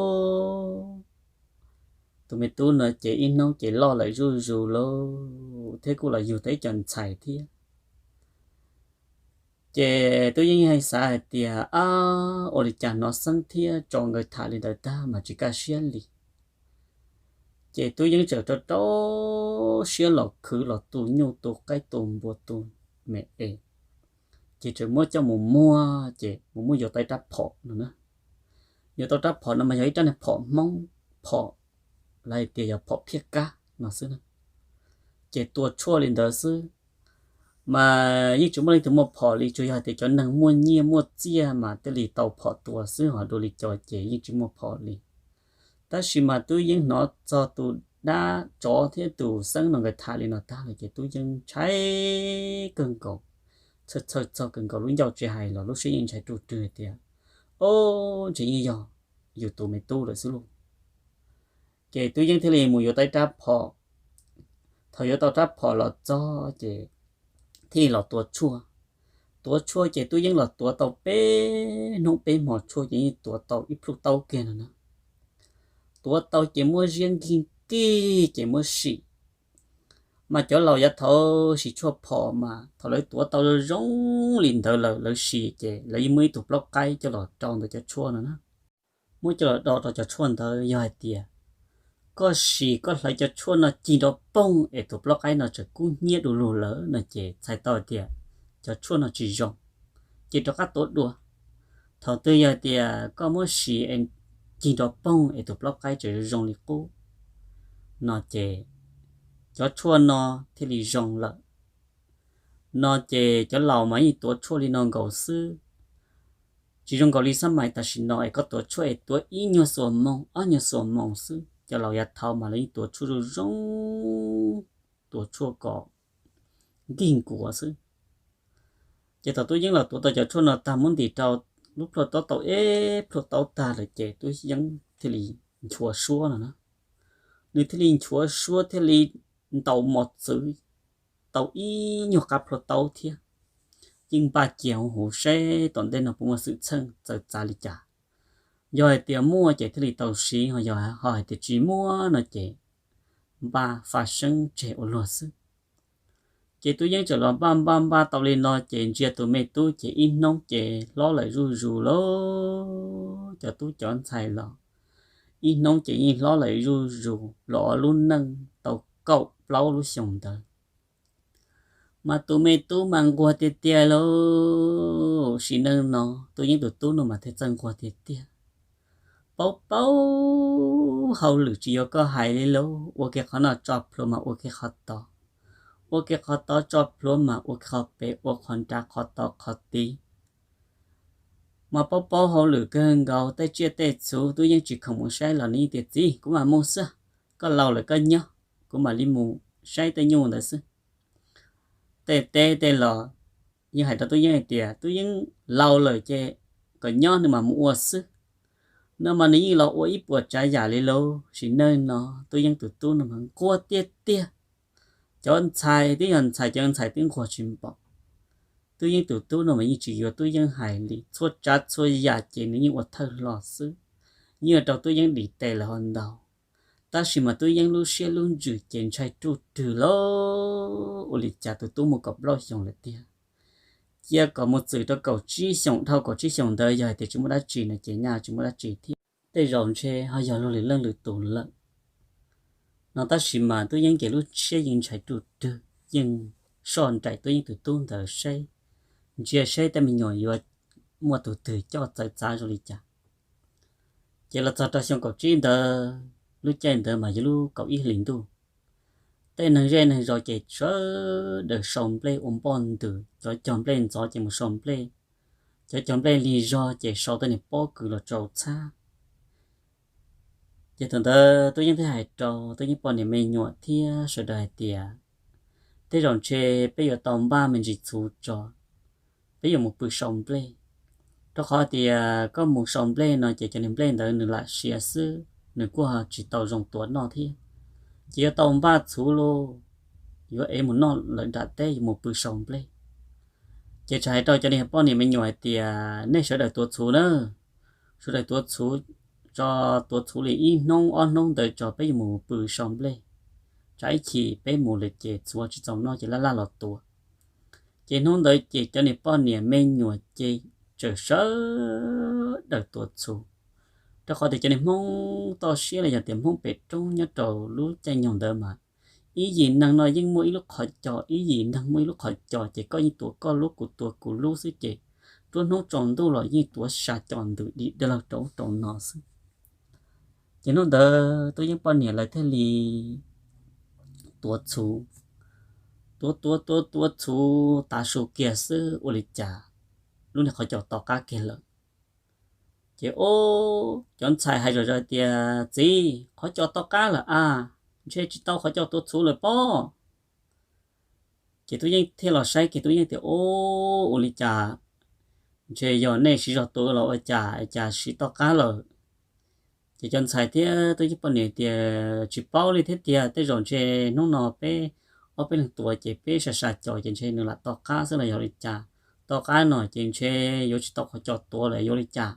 tus me tub no ces ib hnub ces loj lawm zuj zus lauj, thiab kuj los yug tau ib co ntxhais thiab. Ces Tub Yeeb yeej xav hais tias, ab, ua li cas hnov xeeb thiab tso nkawd tham li ntawd tag mas tsis kaj siab li. Ces Tub Yeeb txawm rau rau siab los khwv los tu nyuj tu qaib tu npua tu me es, ces txawm muab coj mus muag ces mus muab yuav tau ib rab phom no na. Yuav tau rab phom no mas yog ib rab niag phom Hmoob, phom, lawv hais tias yog phom phiaj kab no xwb na. Ces tua tshuaj li ntawd xwb, mas yeej tsis muaj leej twg muaj phom li, tsuas yog hais tias cov neeg muaj nyiaj muaj txiaj mas thiaj li tau phom tua xwb, ho dua li cov ces yeej tsis muaj phom li. Tab sis mas Tub Yeeb hnov txog tus dab tsov thiab tus xeeb no nkawd tham li no tag lawm ces Tub Yeeb ntshai kawg nkaus, txhawj txhawj txog kawg nkaus, lub ncauj tsis hais los lub siab yeej ntshai ruj rwg tias, o, ntshe yeej yog yus tus me tub lawm xwb lauj. Ces Tub Yeeb thiaj li mus yuav tau ib rab phom. Thaum yuav tau rab phom los txog ces thiaj li los tuav tshuaj. Tuav tshuaj ces Tub Yeeb los tuav tau peb hnub peb hmo tshuaj ces yeej tuav tau ib plhuj taub kiag no na. Tuav tau ces muab ziab nkig nkig ces muab sim. Mas cov laus yav thaud siv tshuaj phom mas thaum lawv tuav tau zoo zoo li ntawd lawm lawv sim ces lawv yeej muab ib tug plaub qaib coj los rau ntawm cov tshuaj no na. Muab coj los do rau cov tshuaj ntawd, yog hais tias koj sim koj hlawv cov tshuaj no cig nrov poog es tus plaub qaib no tseem kub hnyiab du lug lawm no ces txhais tau hais tias cov tshuaj no tsis zoo, ces rov qab tuav dua. Thaum twg yog hais tias koj muab sim es cig nrov poog es tus plaub qaib tseem zoo li qub no ces cov tshuaj no thiaj li zoo lawm. No ces cov laus mas yeej tuav tshuaj li no nkaus xwb. Tsis zoo nkaus li xab mais tam sim no es koj tuav tshuaj es tuav ib nyuag xuas moos ob nyuag xuas moos xwb. Cov laus yav thaud mas lawv yeej tuav tshuaj zoo zoo, tuav tshuaj kom nkig nkuav xwb. Ces thaum Tub Yeeb los tuav tau cov tshuaj no tag muab ntim rau lub plhuaj taub tau ib plhuaj taub tag lawm ces Tub Yeeb thiaj li nchuav suab no na. Nws thiaj li nchuav suab thiaj li ntaus mos txwv tau ib nyuag qab plhuaj taub thiab. Yeej npaj cia huv huv seb tom ntej no puas muaj xwm txheej txawv txav li cas. Yog hais tias muaj ces thiaj li tau siv, ho yog ho hais tias tsis muaj no ces npaj faj seeb tseg ua luag xwb. Ces Tub Yeeb txawm los npaj npaj npaj tau li no ces ntsia tus me tub ces ib hnub ces hlob lawm zuj zus lauj. Cov tub cov ntxhais los ib hnub ces yeej hlob lawm zuj zus los ua lub neej tau kaum plaub lub xyoos ntawd. Mas tus me tub mas nquag tiag tiag lauj. Sim neej no Tub Yeeb tus tub no mas thiaj txawj nquag tiag tiag. Paub paub hauj lwm tsis yuav koj hais li lauj, ua kiag qhov no tso plhuav mas ua kiag qhov tod, ua kiag qhov tod tso plhuav mas ua kiag qhov pem, ua qhov nrad qhov tod qhov tid. Mas paub paub hauj lwm kawg nkaus, tej tsiaj tej txhu Tub Yeeb tsis khoom mus saib los nws yeej tias, Txiv, kuv mam mus xwb, koj laus lawm koj nyob, kuv mam li mus saib tej nyuj ntawd xwb. Tej teb tej los yeej hais rau Tub Yeeb hais tias, Tub Yeeb laus lawm ces kom nyob nws mam mus ua xwb. No mas nws yeej los ua ib puas tsav yam li lauj. Sim neej no Tub Yeeb tus tub no mas nquag tiag tiag. Cov ntxhais twb yog ntxhais, cov ntxhais twb nquag tsis npaum. Tub Yeeb tus tub no mas yeej tsis yuav Tub Yeeb hais li, txhua tsav txhua yam ces nws yeej ua thawj hlo xwb, yeej ua rau Tub Yeeb dim tes lawm ho ntau. Tab sis mas Tub Yeeb lub siab lub ntsws ces ntshai ruj rwg lauj. Ua li cas tus tub mus kaum plaub xyoos lawm tiag, cia kom mus txwm rau kaum tsib xyoos, dhau kaum tsib xyoos ntawd yog hais tias tsis muaj dab tsi no ces nyaj tsis muaj dab tsi thiab, tej zaum ntshe ho yog luag lwm leej lwm tus lawm no. Tab sis mas Tub Yeeb ces lub siab yeej ntshai ruj rwg, yeej soj nraim Tub Yeeb tus tub ntawd saib, ntsia saib tej me nyuam yuav muaj tus twg coj txawv txav zoo li cas. Ces los txog rau xyoo kaum tsib ntawd, lub caij ntawd mas yog lub kaum ib hlis ntuj, tej neeg zej neeg zos ces sawv daws sau nplej ua npoj ntws, cov cog nplej ntxov ces mus sau nplej, cov cog nplej lig zog ces sau tej niag pob kws los rau txhab. Ces thaum ntawd Tub Yeeb thiaj hais rau Tub Yeeb poj niam me nyuam thiab sawv daws hais tias, Tej zaum ntshe peb yuav tau npaj me ntsis txhuv tso, peb yuav mus pw sau nplej. Rau qhov tias koj mus sau nplej no ces cov niag nplej ntawd nws lam siav xwb, nws kuj tsis tau zoo tuav noj thiab. Ces yuav tau npaj txhuv lauj, yuav ev mus noj lawm nram teb yuav mus pw sau nplej. Ces txawm hais rau cov niag poj niam me nyuam hais tias, Nej sawv daws tuav txhuv na, sawv daws tuav txhuv tso, tuav txhuv li ib hnub ob hnub ntawd tso peb yuav mus pw sau nplej. Tsam ib chim peb mus lawm ces txhuv tsis txaus noj ces laj laj los tuav. Ces hnub ntawd ces cov niag poj niam me nyuam ces txawm sawv daws tuav txhuv. Rau qhov tias cov niag Hmoob toj siab los yog tias Hmoob pem roob nyob rau lub caij nyoog ntawd mas ib yim neeg no yeej muaj ib lub qhov cos, ib yim neeg muaj ib lub qhov cos ces koj yeej tuav koj lub kuv tuav kuv lub xwb ces nruab hnub tsaus ntuj los yeej tuav sa cos ntws di dag laug rau ub rau no xwb. Ces hnub ntawd Tub Yeeb poj niam lawv thiaj li tuav txhuv, tuav tuav tuav tuav txhuv tav su kiag xwb ua li cas lub niag qhov cos to qab kiag lawm. Ces ub, cov ntxhais hais zom zaws tias, Txiv, qhov cos to qab lawm a, ntshe tsis tau qhov cos tuav txhuv lawm pob. Ces Tub Yeeb thiaj los saib kiag, Tub Yeeb tias, Ub, ua li cas, ntshe yog nej siv zog tuav los ua cas cas siv to qab lawm. Ces cov ntxhais thiab Tub Yeeb poj niam tias, Tsis paub li thiab tiag, tej zaum ntshe hnub no peb ob peb leeg tuav ces peb sa sa cos ces ntshe nws lam to qab xwb los yog li cas. To qab no ces ntshe yuav tsis tau qhov cos tuav lawm yuav li cas.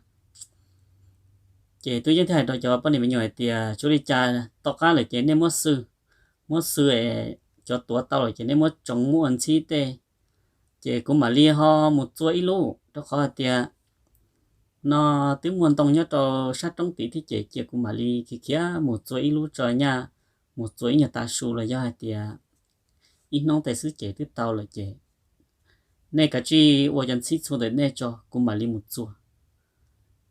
Ces Tub Yeeb thiaj hais rau cov poj niam me nyuam hais tias, Tsis ua li cas, to qab lawm ces nej muab xwb, muab xwb es cov tuav tau lawm ces nej muab tsoov muab ua ntxhib tej, ces kuv mam li ho mus txua ib lub, rau qhov hais tias no twb muaj ntoo nyob rau sab roob tid thiab ces cia kuv mam li khiav khiav mus txua ib lub tso nyaj, mus txua ib nyuag tav su los yog hais tias ib hnub tej xwb ces twb tau lawm ces nej kav tsij ua cov ntxhib txhua ntawm nej tso kuv mam li mus txua.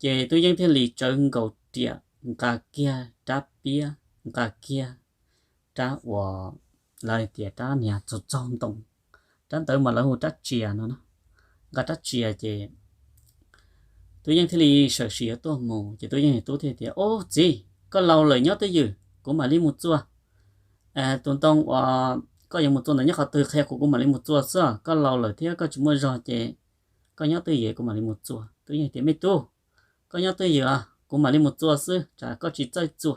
Ces Tub Yeeb thiaj li tsawv nkaus riam nqa kiag rab piab, nqa kiag rab uas lawv hais tias rab niag txaug txaug ntoo, rab ntawd mas lawv hu rab tsia no, nqa rab tsia ces Tub Yeeb thiaj li sawm sim yuav tuaj mus ces Tub Yeeb tub thiaj tias, Ub txiv, koj laus lawm nyob twj ywm kuv mam li mus txua. Tus ntoo uas koj yuav mus txua ntawd nyob qhov twg qhia kuv, kuv mam li mus txua xwb. Koj laus lawm thiab koj tsis muaj zog ces koj nyob twj ywm kuv mam li mus txua. Tub Yeeb tias, Me tub, koj nyob twj ywm, kuv mam li mus txua xwb, tsam koj tsis txawj txua.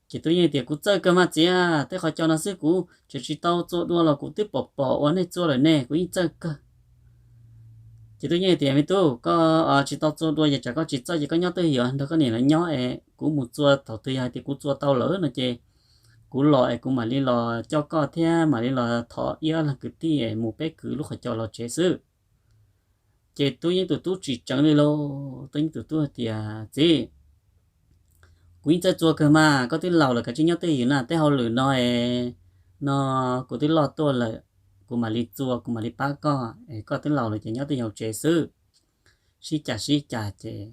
Ces Tub Yeeb tias, Kuv txawj kawg mas txiv, tej qhov cos no xwb kuv tseem tsis tau txua dua los kuv twb pom pom uas nej txua lawm ne, kuv yeej txawj kawg. Ces Tub Yeeb tias, Me tub, koj tsis tau txua dua ces tsam koj tsis txawj ces koj nyob twj ywm nrog koj niam lawv nyob es kuv mus txua, thaum twg yog hais tias kuv txua tau lawm no ces kuv los es kuv mam li los coj koj thiab mam li los thov ib ob leeg kwv tij es mus peb kwv lub qhov cos los tsev xwb. Ces Tub Yeeb tus tub tsis tseev li lauj. Tub Yeeb tus tub hais tias, Txiv, kuv yeej txawj txua kawg mas, koj twb laus lawm kav tsij nyob twj ywm na, tej hauj lwm no es no kuv twb loj tuaj lawm, kuv mam li txua, kuv mam li pab koj es koj twb laus lawm ces nyob twj ywm tsev xwb. Sib cav sib cav ces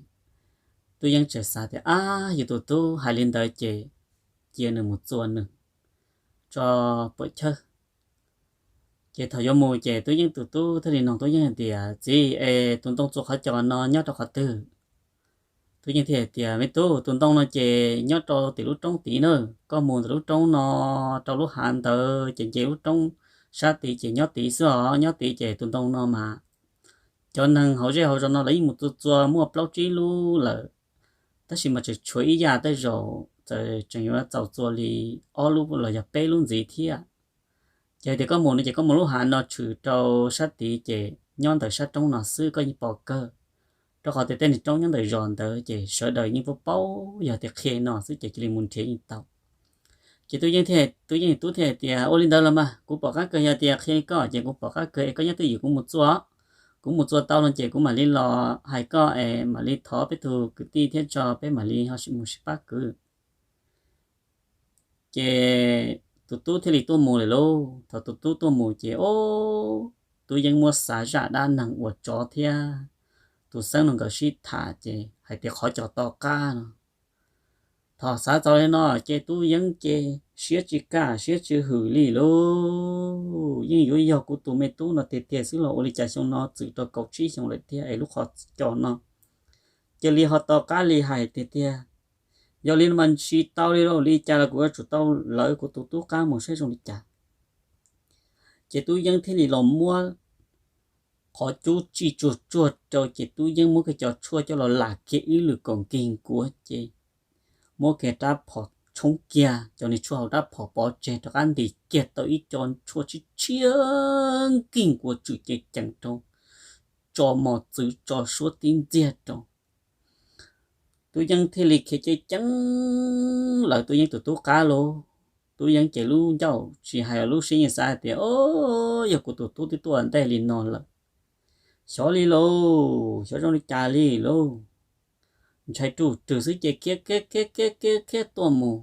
Tub Yeeb txawm xav tias, ab, yus tus tub hais li ntawd ces cia nws mus txua nws tso pam chawj. Ces thaum yuav mus ces Tub Yeeb tus tub thiaj li nug Tub Yeeb hais tias, txiv, es tus ntoo txua qhov cos no nyob rau qhov twg? Tub Yeeb thiaj hais tias, me tub, tus ntoo no ces nyob rau tim lub roob tid na. Koj mus ntawm lub roob no rau lub hav ntawd ces nce lub roob sab tid ces nyob tid xwb os. Nyob tid ces tus ntoo no mas cov neeg hauv zej hauv zos no lawv yeej mus txua txua muaj plaub tsib lub lawm, tab sis mas tseem tshuav ib yam tej zaum txawm tseem yuav txaus txua li ob lub los yog peb lub ntxiv thiab. Ces tias koj mus no ces koj mus lub hav no tshwm rau sab tid ces nyob ntawm sab roob no xwb koj yeej pom kawg, rau qhov tias tej niag roob nyob ntawm zos ntawd ces sawv daws yeej paub paub, yog tias qhia no xwb ces cia li mus nrhiav yeej tau. Ces Tub Yeeb thiaj, Tub Yeeb tub thiaj hais tias, ua li ntawd los mas kuv pom qab kawg, yog tias qhia li koj ces kuv pom qab kawg es koj nyob twj ywm kuv mus txua. Kuv mus txua tau no ces kuv mam li los hais koj es mam li thov peb tug kwv tij thiab tso peb mam li ho mus sib pab kwv. Ces tus tub thiaj li tuaj mus lawm lauj. Thaum tus tub tuaj mus ces, o, Tub Yeeb muab xav zaj dab neeg uas tsov thiab tus xeeb no nkawd sib tham ces hais tias qhov cos to qab no. Thaum xav txog li no ces Tub Yeeb ces siab tsis kaj siab tsis hwm li lauj. Yeej yuav yog kuv tus me tub no tiag tiag xwb los ua li cas xyoo no txwm rau kaum tsib xyoo lawm thiab es lub qhov cos no cia li ho to qab li hais tiag tiag. Yog li no mas tsis tau li lauj, li cas los kuv yuav tsum tau lawv kuv tus tub qab mus saib zoo li cas. Ces Tub Yeeb thiaj li los muab qhov cub tsij tsuag tsuag rau ces Tub Yeeb muab kiag cov tshuaj coj los lam kiag ib lwm kaum nkig nkuav ces muab kiag rab phom tshoob kiag cov niag tshuaj hauv rab phom pov tseg rov qab ntim kiag tau ib co tshuaj tshiab tshiab nkig nkuav tswm ceev ceev rau, tso mos txwv tso suab tib ntxiag rau. Tub Yeeb thiaj li khiav ceev ceev lawv Tub Yeeb tus tub qab lauj. Tub Yeeb ces lub ncauj tsis hais lub siab yeej xav hais tias, o, yog kuv tus tub twb tuaj ntej li no lawm, xyov li lauj, xyov zoo li cas li lauj. Ntshai ruj rwg xwb ces khiav khiav khiav khiav khiav khiav tuaj mus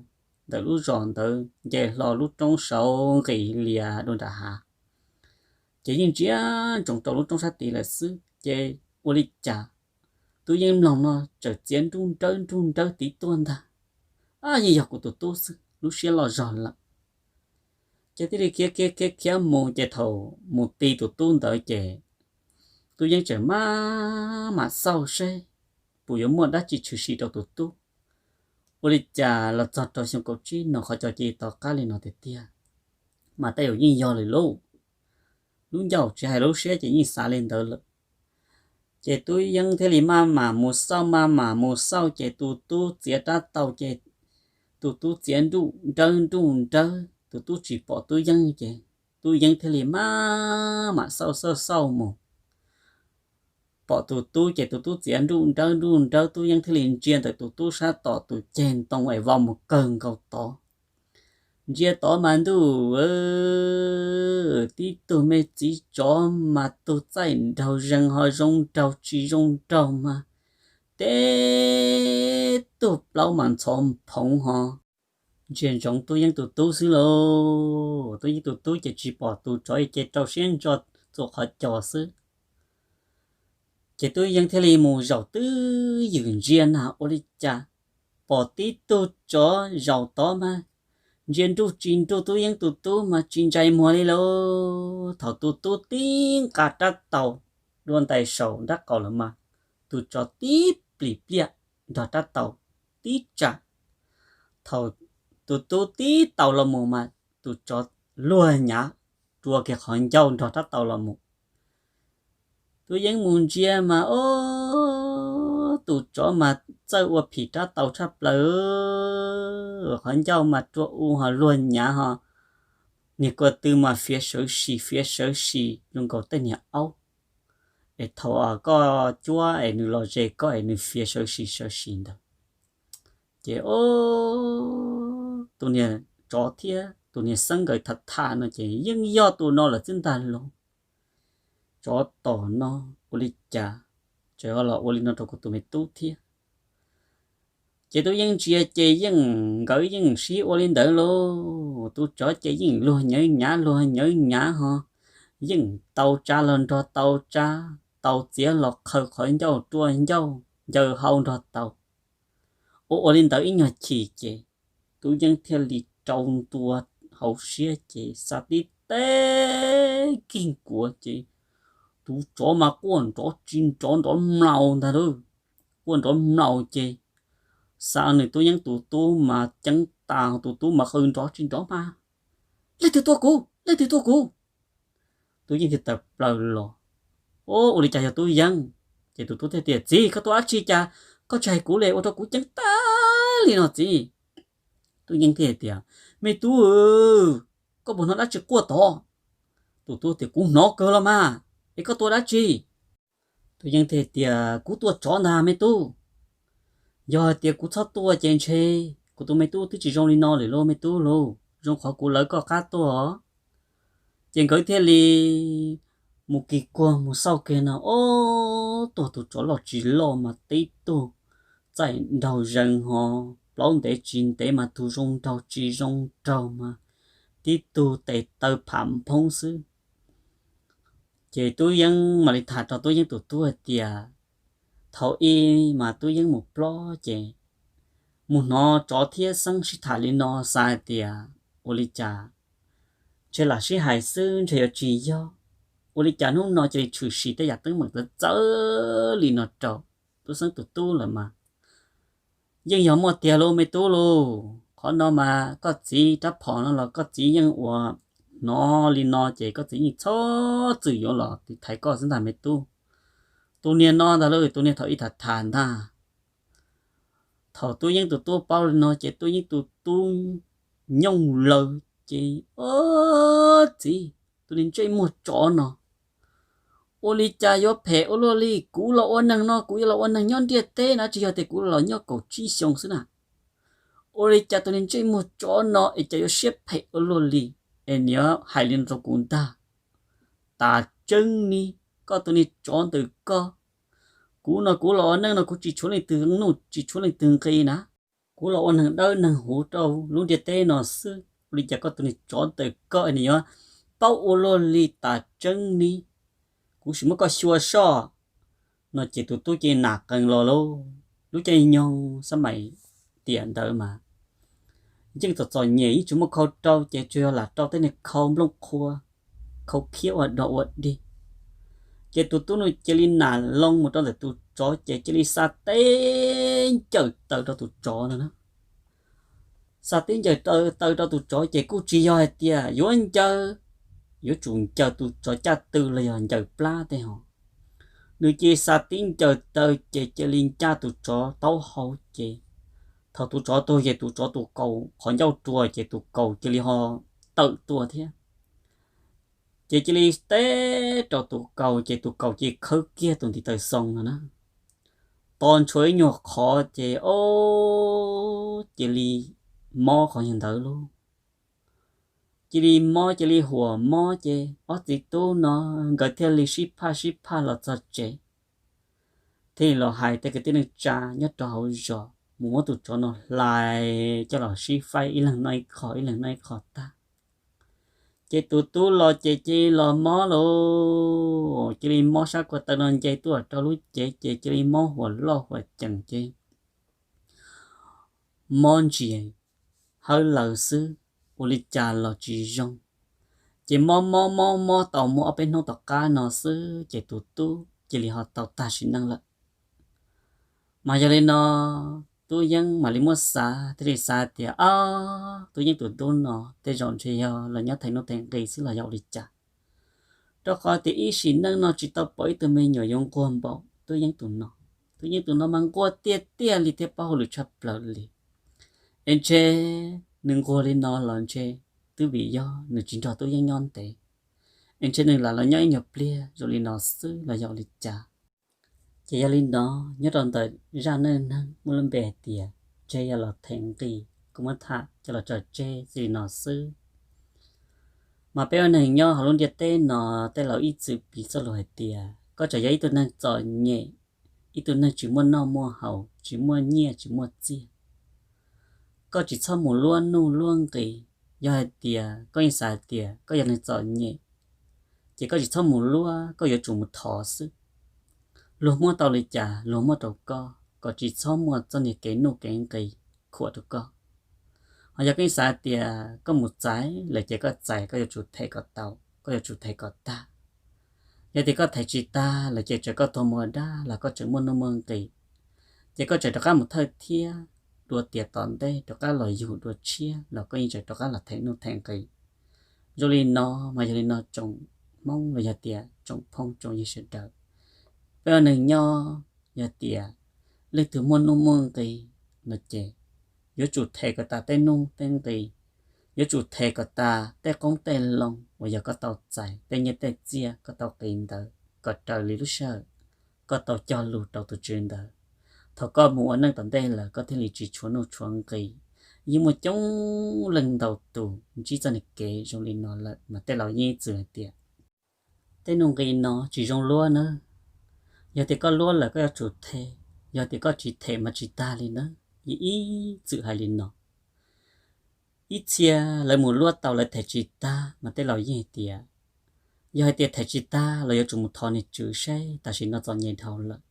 ntawm lub zos ntawd nce hlo lub roob saud nqis lias dua nram hav. Ces yeej ntsia ntsoov rau lub roob sab tid lawm xwb ces ua li cas Tub Yeeb mloog no txawm txiav nruj nrawb nruj nrawb tid tuaj ntag. Ab, yeej yog kuv tus tub xwb, lub siab loj zog lawm. Ces thiaj li khiav khiav khiav khiav mus ces thaum mus ti tus tub ntawd ces Tub Yeeb tseem maj mam xauj seb puas yuav muaj dab tsi tshwm sim rau tus tub. Ua li cas los txog rau xyoo kaum tsib no qhov cos cia li to qab li no tiag tiag, mas tej zaum yeej yog lawm lauj. Lub ncauj tsis hais lub siab ces yeej xav li ntawd lawm. Ces Tub Yeeb thiaj li maj mam mus xauj maj mam mus xauj ces tus tub txiav rab taus ces tus tub txiav nruj nrawb nruj nrawb, tus tub tsis pom Tub Yeeb ces Tub Yeeb thiaj li maj mam xauj xauj xauj mus pom tus tub ces tus tub txiav nruj nrawb nruj nrawb, Tub Yeeb thiaj li ntsia ntawm tus tub sab tom tus ceg ntoo es vau mus kawg nkaus tod. Ntsia tod mas ntuj, tib tug me txiv tsov mas tug txaij nraug zees ho zoo nraug tsis zoo nraug mas teb tug plaub mas ntxhov phoov ho ntsia ntsoov Tub Yeeb tus tub xwb lauj. Tub Yeeb tus tub ces tsis pom tus tsov ces rau siab ntso txua qhov cos xwb. Ces Tub Yeeb thiaj li mus zaum twj ywm ntsia na ua li cas pom tib tug tsov zaum tod mas ntsia nruj tsis nruj Tub Yeeb tus tub mas tsis ntsais muag li lauj. Thaum tus tub tib nqa rab taus dua ntais saum nrab qaum lawm mas tus tsov tib plim pliaj nrog rab taus tib tsam. Thaum tus tub tib taus los mus mas tus tsov luag nyav rua kiag qhov ncauj nrog rab taus los mus. Tub Yeeb mus ntsia mas ob, tus tsov mas txawj ua phim rab taus tshaj plaws, qhov ncauj mas rua u ho luag nyav ho, niag kua tw mas fiav sawv sis fiav sawv sis zoo nkaus tej niag aub es thaum koj cuab es nws los ze koj es nws fiav sawv sis sawv sis ntawd. Ces ob, tus niag tsov thiab tus niag xeeb nkawd tham tham no ces yeej yog tus no lawm xwb ntag lauj. Tsov tom no ua li cas tseem los ua li no rau kuv tus me tub thiab? Ces Tub Yeeb ntsia ces yeej nkawd yeej sib ua li ntawd lauj. Tus tsov ces yeej luag nyawv nyav luag nyawv nyav ho, yeej tau tsa los nrog tau tsa, tau txiav los qhaws qhov ncauj rua ncauj ncaws hau nrog tau. Ua ua li ntawd ib nyuag chim ces Tub Yeeb thiaj li rau ntua hauv siab ces Xa Tib teb kig kuav ces tus tsov mas quaj nrov tsis nrov nrov mlaus ntag lauj. Quaj nrov mlaus ces Xa nws Tub Yeeb tus tub mas ceeb tas, tus tub mas qw nrov tsis nrov mas, Leej twg tua kuv? Leej twg tua kuv? Tub Yeeb thiaj tawm plaws los, Ua li cas yog Tub Yeeb? Ces tus tub thiaj tias, Txiv, koj tua dab tsi cas koj tsis hais kuv li, ua rau kuv ceeb tag li no txiv. Tub Yeeb thiaj tias, Me tub, koj puas hnov dab tsi quaj tod? Tus tub tias, Kuv hnov kawg los mas, es koj tua dab tsi? Tub Yeeb thiaj tias, Kuv tua tsov ntag me tub. Yog hais tias kuv txhob tua ces ntshe kuv tus me tub twb tsis zoo li no lawm lauj me tub lauj, zoo qhov kuv lawv koj qab tuaj. Ces nkawd thiaj li mus kis kuag mus xauj kiag no, ob tug tus tsov loj tsis loj mas tib tug txaij nraug zees hos plaub ntev tsis ntev mas tus zoo nraug tsis zoo nraug mas tib tug tes taw pham nphoob xwb. Ces Tub Yeeb mam li tham rau Tub Yeeb tus tub hais tias, thaum ub mas Tub Yeeb mus plob ces mus hnov tsov thiab xeeb sib tham li no xav hais tias, Ua li cas ntshe lam sib hais xwb ntshe yuav tsis yog, ua li cas hnub no cia li tshwm sim tej yam teeb meem txawv txawv li no rau tub xeeb tus tub lawm mas yeej yog muaj tiag lauj me tub lauj. Qhov no mas koj txiv rab phom no los koj txiv yeej ua hnov li no ces koj txiv yeej txhob txwm yuav los tiv thaiv koj xwb ntag me tub. Tus niag no ntag lauj, tus niag thaum ub tham tham ntag. Thaum Tub Yeeb tus tub paub li no ces Tub Yeeb tus tub nyooj lawv ces, Ob txiv, tus niag ntsej muag tsov no ua li cas yuav phem ua luaj li. Kuv los ua neeg no kuv yuav los ua neeg nyob ntiaj teb no tsis yog tias kuv los nyob kaum tsib xyoo xwb na. Ua li cas tus niag ntsej muag tsov no es cas yuav siab phem ua luaj li, es nws yuav hais li no rau kuv ntag. Tas tseeb ni, koj tus niag tsov ntawm koj, kuv no kuv los ua neej no kuv tsis tshuav leej twg nuj tsis tshuav leej twg nqi na. Kuv los ua neeg dawb neeg huv rau lub ntiaj teb no xwb, ua li cas koj tus niag tsov ntawm koj nws yuav paub ua luaj li tas tseeb ni. Kuv sim muab koj xyuas soj. No ces tus tub cia li nam qees los lauj. Lub caij nyoog xab mais tiam ntawd mas yeej txom txom nyem yeej tsis muaj khau rau ces tsuas yog lam rau tej niag khau nplooj qhua, khau khiab ua dog ua dig. Ces tus tub no cia li nam loo mus rau ntawm tus tsov ces cia li xa tib ncaws taw rau tus tsov no na. Xa tib ncaws taw rau tus tsov ces kuj tsis yog hais tias yuav ncaws, yuav tsum ncaws tus tsov caj tw los yog ncaws plab tej ho. Nws cia li xa tib ncaws taw ces cia li ncaj tus tsov taub hau ces thaum tus tsov tuag ces tus tsov tus kaus qhov ncauj rua ces tus kaus cia li ho tawm tuaj thiab. Ces cia li teb rau tus kaus ces tus kaus cia li khawb kiag tus ntiv taws xoo no na. Tos ntshuav ib nyuag qhov ces ob cia li mob qhov nyuag ntawd lauj. Cia li mob cia li huam mob ces ob txiv tub no nkawd thiaj li sib phaj sib phaj los txog tsev, thiaj li los hais tej kwv tij neej tsa nyob rau hauv zos mus muab tus tsov no hlais coj los sib faib ib leeg noj ib qho ib leeg noj ib qho tag. Ces tus tub los ces cia li los mob lauj, cia li mob sab ko taw no nce tuaj rau lub cev ces cia li mob huam loj huam cees ces mob ntsis hawb laws xwb, ua li cas los tsis zoo. Ces mob mob mob mob tau muaj ob peb hnub tom qab no xwb ces tus tub cia li ho tau tag sim neej lawm. Mas yog li no Tub Yeeb mam li muab xav thiaj li xav tias, Ob, Tub Yeeb tus tub no tej zaum ntshe yog los nyob theem nuj theem nqis xwb los yog ua li cas, rau qhov tias ib sim neej no tsis tau pom ib tug me nyuam yuav nquag npaum Tub Yeeb tus no. Tub Yeeb tus no mas nquag tiag tiag li thiab paub hauj lwm tshaj plaws li. Es ntshe nws nquag li no los ntshe twb vim yog nws tsis nrog Tub Yeeb nyob ntev, es ntshe nws lam los nyob ib nyuag pliag zoo li no xwb los yog ua li cas. Ces yog li no, nyob rau ntawm zaj neej neeg muaj lub npe hais tias Tseg Yog Los Them Nqi, kuv muab tham coj los tso tseg xws li no xwb. Mas peb ua neeg nyob hauv lub ntiaj teb no, tej laus ib txwm piv txoj lus hais tias koj tseem yog ib tug neeg txom nyem, ib tug neeg tsis muaj noj muaj haus, tsis muaj nyiaj tsis muaj txiaj, koj tsis txhob mus luab nuj luab nqis. Yog hais tias koj yeej xav hais tias koj yog neeg txom nyem, ces koj tsis txhob mus luab, koj yuav tsum mus thov xwb. Luag muab tau li cas luag muab rau koj, kom tsis txhob muaj txoj niag kev nuj kev nqis khuam rau koj. Ho yog koj xav tias koj mus txais lawm ces koj txais, koj yuav tsum them kom tau, koj yuav tsum them kom tag. Yog tias koj them tsis tag lawm ces txawm koj tuag mus ua dab los koj tseem muaj nuj muaj nqis, ces koj tseem rov qab mus thawj thiab dua tiam tom ntej rov qab los yug dua tshiab los koj yeej tseem rov qab los them nuj them nqis. Zoo li no mas yog li no tsoom Hmoob los yog tias tsoom phooj tsoom ywg sawv daws, peb ua neeg nyob yog tias leej twg muaj nuj muaj nqis no ces yuav tsum them kom tas tej nuj tej nqis, yuav tsum them kom tas tej qoob tej loo uas yog koj tau txais, tej nyiaj tej txiaj koj tau qiv ntawd kom raws li lub sij hawm koj tau cog lus rau tus tswv ntawd. Thaum koj mus ua neej tom ntej lawm koj thiaj li tsis tshuav nuj tshuav nqis. Yeej muaj coob leej ntau tus ntsib txoj niag kev zoo li no lawm mas tej laus yeej ib txwm hais tias tej nuj nqis no tsis zoo luab nawb. Yog tias koj luab lawm koj yuav tsum them, yog tias koj tsis them mas tsis tag li nawb. Yeej ib txwm hais li no. Ib txhia lawv mus luab tau lawv them tsis tag mas tej laus yeej hais tias yog hais tias them tsis tag los yuav tsum mus thov niag tswv seb tam sim no txom nyem dhau lawm,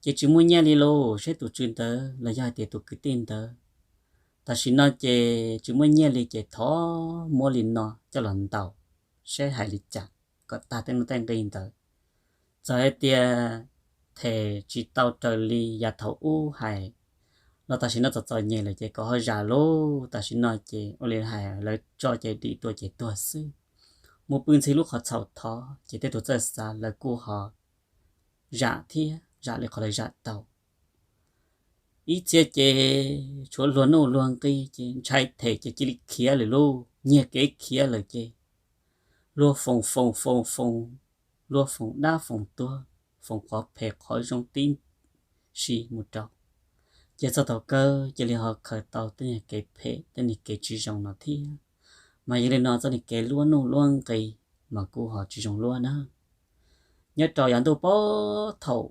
ces tsis muaj nyiaj li lauj, seb tus tswv ntawd los yog hais tias tus kwv tij ntawd tam sim no ces tsis muaj nyiaj li ces thov muab li no coj los ntaus seb hais li cas kom tag tej nuj tej nqis ntawd. Txawm hais tias them tsis tau raws li yav thaum ub hais los tam sim no txom txom nyem lawm ces kom ho zam lauj, tam sim no ces ua li hais lawv tso ces dim tuag ces tuag xwb. Mus pw ntxhi lub qhov txhaum thov ces tej tus txawj xav lawv kuj ho zam thiab zam li qhov lawv zam tau. Ib txhia ces tshuav luag nuj luag nqis ces ntshai them ces cia li khiav lawm lauj, nyiag kev khiav lawm ces luag foom foom foom foom, luag foom dab foom tuag, foom qhov phem qhov zoo tib si mus rau, ces txog thaum kawg cia li ho khaws tau tej niag kev phem tej niag kev tsis zoo no thiab. Mas yog li no txoj niag kev luab nuj luab nqis mas kuj ho tsis zoo luab na. Nyob rau yav ntuj pab thaum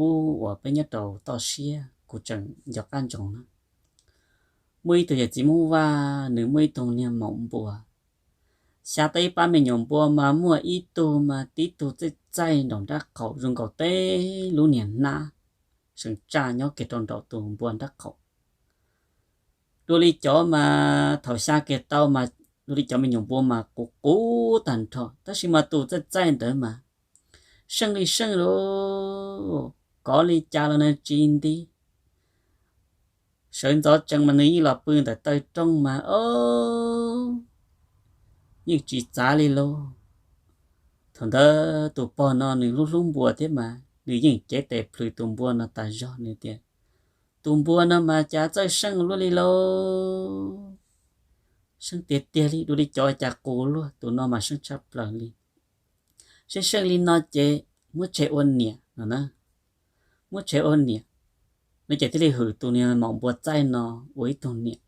ub uas peb nyob rau toj siab kuv tseem nco qab ntsoov na, muaj ib tug yawm txiv Hmoob Vaj nws muaj ib tug niag maum npua. Xya tau ib pab me nyuam npua mas muaj ib tug mas tib tug txaij txaij nraum nrab qaum zoo nkaus teb lub niag hnab, seem tsaj nyob kiag rau nraum tus npua nrab qaum. Dua li cov mas thaum xya kiag tau mas dua li cov me nyuam npua mas qus qus tag nrho, tab sis mas tus txaij txaij ntawd mas seej li seej lauj, kov li cas los nws tsis nti. Sawv ntxov tsees mas nws yeej los pw ntawm taw rooj mas o, yeej tsis txav li lauj. Thaum ntawd tus pog no nws hlub hlub npua thiab mas nws yeej cev tes plhws tus npua no tas zog, nws tias, tus npua no mas cas txawj seej luaj li lauj. Seej tiag tiag li, dua li cov cas qus luaj, tus no mas seej tshaj plaws li. Seej seej li no ces muab tshem ua niam no na. Muab tshem ua niam no ces thiaj li hwm tus niag maum npua txaij no ua ib tug niam.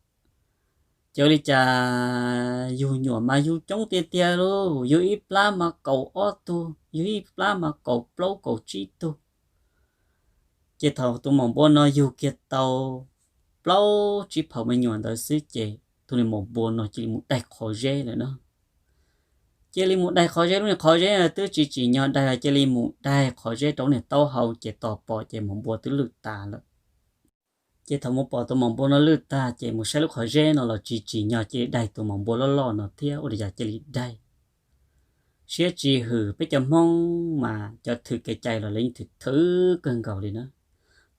Ces ua li cas yug nyuam mas yug coob tiag tiag lauj, yug ib plab mas kaum ob tug, yug ib plab mas kaum plaub kaum tsib tug. Ces thaum tus maum npua no yug kiag tau plaub tsib phaum me nyuam ntawd xwb ces tus niag maum npua no cia li mus daig qhov zeb lawm na. Cia li mus daig qhov zeb, lub niag qhov zeb twb tsis tsim nyog daig los cia li mus daig qhov zeb rau niag taub hau ces tos pom ces maum npua twb lwj tas lawm. Ces thaum mus pom tus maum npua no lwj tag ces mus saib lub qhov zeb no los tsis tsim nyog cia li daig tus maum npua loj loj no thiab, ua li cas cia li daig. Siab tsis hwm, peb cov Hmoob mas cov thwm kev cai los lawv yeej thwm thwm kawg nkaus li na.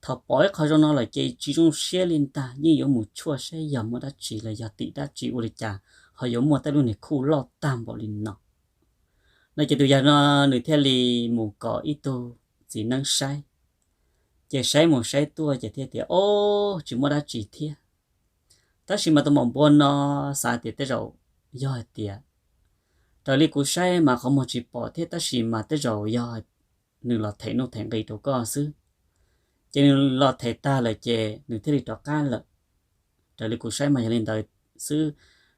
Thaum pom ib qho zoo no lawm ces tsis zoo siab li ntag, yeej yuav mus tshuaj saib yog muaj dab tsi los yog tim dab tsi ua li cas ho yuav muaj tej lub niag khuj loj tag npaum li no. No ces tus yawg no nws thiaj li mus kom ib tug txiv neeb saib. Ces saib mus saib tuaj ces thiaj tias, o, tsis muaj dab tsi thiab. Tab sis mas tus maum npua no xav tias tej zaum yog hais tias, raws li kuv saib mas qhov muag tsis pom thiab, tab sis mas tej zaum yog nws los them nuj them nqi rau koj xwb. Ces nws los them tag lawm ces nws thiaj li rov qab lawm. Raws li kuv saib mas yog li ntawd xwb.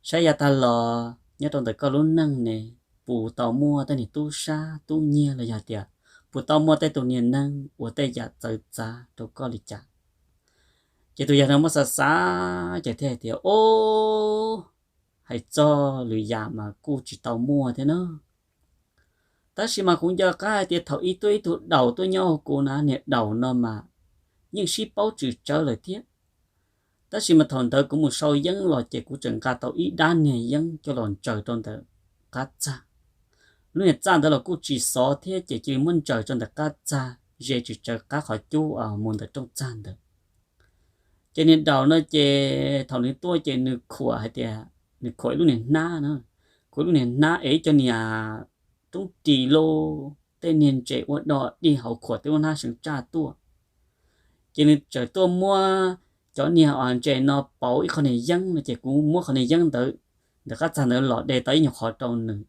Saib yav tag los nyob rau ntawm koj lub neej ne, puas tau muaj tej niag tub sab tub nyiag los yog tias puas tau muaj tej tus niag neeg ua tej yam txawv txav rau koj li cas? Ces tus yawg no muab xav xav ces thiaj hais tias, o, hais txog lwm yam mas kuj tsis tau muaj thiab na. Tab sis mas kuv nco qab hais tias thaum ib tug ib tug daus tuaj nyob hauv kuv na, niag daus no mas yeej sib paub tswm tsawv lawm thiab. Tab sis mas thaum ntawd kuv mus sau yeeb los ces kuv tseem nqa tau ib dab niag yeeb coj los ntsaws rau ntawm qab txaj. Lub niag txaj ntawd los kuj tsis xov thiab ces cia li muab ntsaws rau ntawm qab txaj ze tswm tsawv qab qhov cub mus ntawm rooj txag ntawd. Ces niag daum no ces thaum nws tuaj ces nws khuam hais tias, nws khuam ib lub niag hnab na, khuam ib lub niag hnab es ib co niag roob ris loj, tej niag ntses ua dog dig hauv khuam tej lub hnab seev tsaj tuaj. Ces nws txawm tuaj muab cov niag ntses no pauv ib qho niag yeeb no ces kuv muab qhov niag yeeb ntawd ntawm qab txag ntawd los de tau ib nyuag qhov rau nws.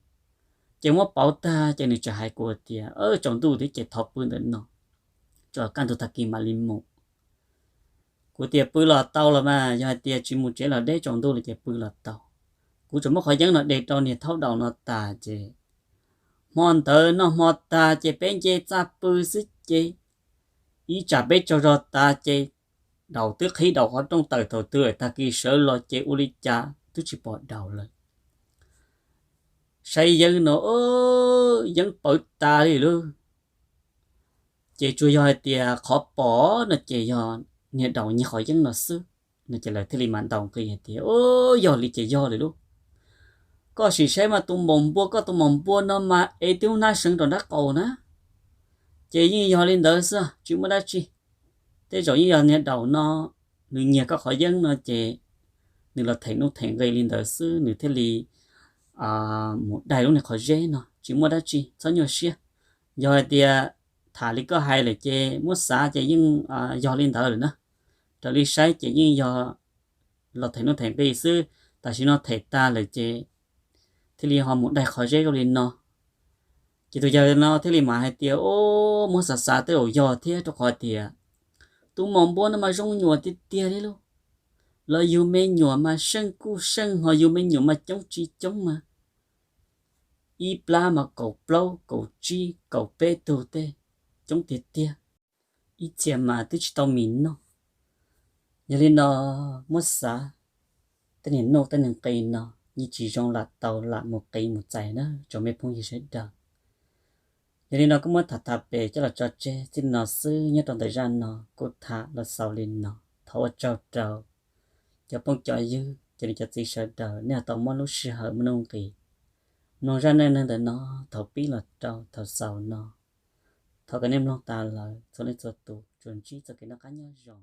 Ces muab pauv tag ces nws txawm hais kuv tias, tsaus ntuj thiab ces thov pw ntawm no, tso kaj ntug tag kis mam li mus. Kuv tias pw los tau los mas, yog hais tias tsis mus tsev los deb tsaus ntuj lawm ces pw los tau. Kuv tsuas muab qhov yeeb no de rau niag thaub daum no tas ces hmo ntawd noj hmo tag ces peb nce txaj pw xwb ces ib tsam peb tsaug zog tas ces daum twb qhib daum qhov rooj tawm thaum twg lawm, tag kis sawv los ces ua li cas twb tsis pom daum lawm. Saib yeeb no, yeeb pawv tas li lawm. Ces tsuas yog hais tias qhov pom no ces yog niag daum nyiag qhov yeeb no xwb no ces lawv thiaj li mam ntaus nqi hais tias, yog li ces yog lawm lauj. Koj sim saib mas tus maum npua, koj tus maum npua no mas ev tib lub hnab seev rau nraub qaum na. Ces yeej yog li ntawd xwb tsis muaj dab tsi. Tej zaum yeej yog niag daum no nws nyiag koj qhov yeeb no ces nws los them nuj them nqi li ntawd xwb nws thiaj li mus daig lub niag qhov zeb no, tsis muaj dab tsi, txhob nyuaj siab. Yog hais tias tham li koj hais lawm ces muab xav ces yeej yog li ntawd lawm na. Raws li saib ces yeej yog los them nuj them nqi xwb, tam sim no them tag lawm ces thiaj li ho mus daig qhov zeb zoo li no. Ces tus yawg no thiaj li mam hais tias, o, muab xav xav tej zaum yog thiab, rau qhov tias tus maum npua no mas zoo nyuam tiag tiag li lauj. Los yug me nyuam mas seej kuj seej, ho yug me nyuam mas coob tsis coob mas ib plab mas kaum plaub kaum tsib kaum peb tug tej, coob tiag tiag, ib txhia mas twb tsis tau mis noj. Yog li no muab xav, tej niag nuj tej niag nqi no yeej tsis zoo lam tau lam mus qiv mus txais na tsoom me phooj ywg sawv daws. Yog li no kuj muab tham tham pem coj los tso tseg txij no xwb, nyob rau ntawm zaj no kuj tham los xaus li no. Thov ua tsaug rau cov phooj cov ywg, cov niam cov txiv sawv daws nej tau muab lub sij hawm muaj nuj nqis mloog zaj neej neeg ntawm no thaum pib los rau thaum xaus no. Thov kom nej mloog tas lawm txhua leej txhua tus tsuas ntsib txoj kev noj qab nyob zoo.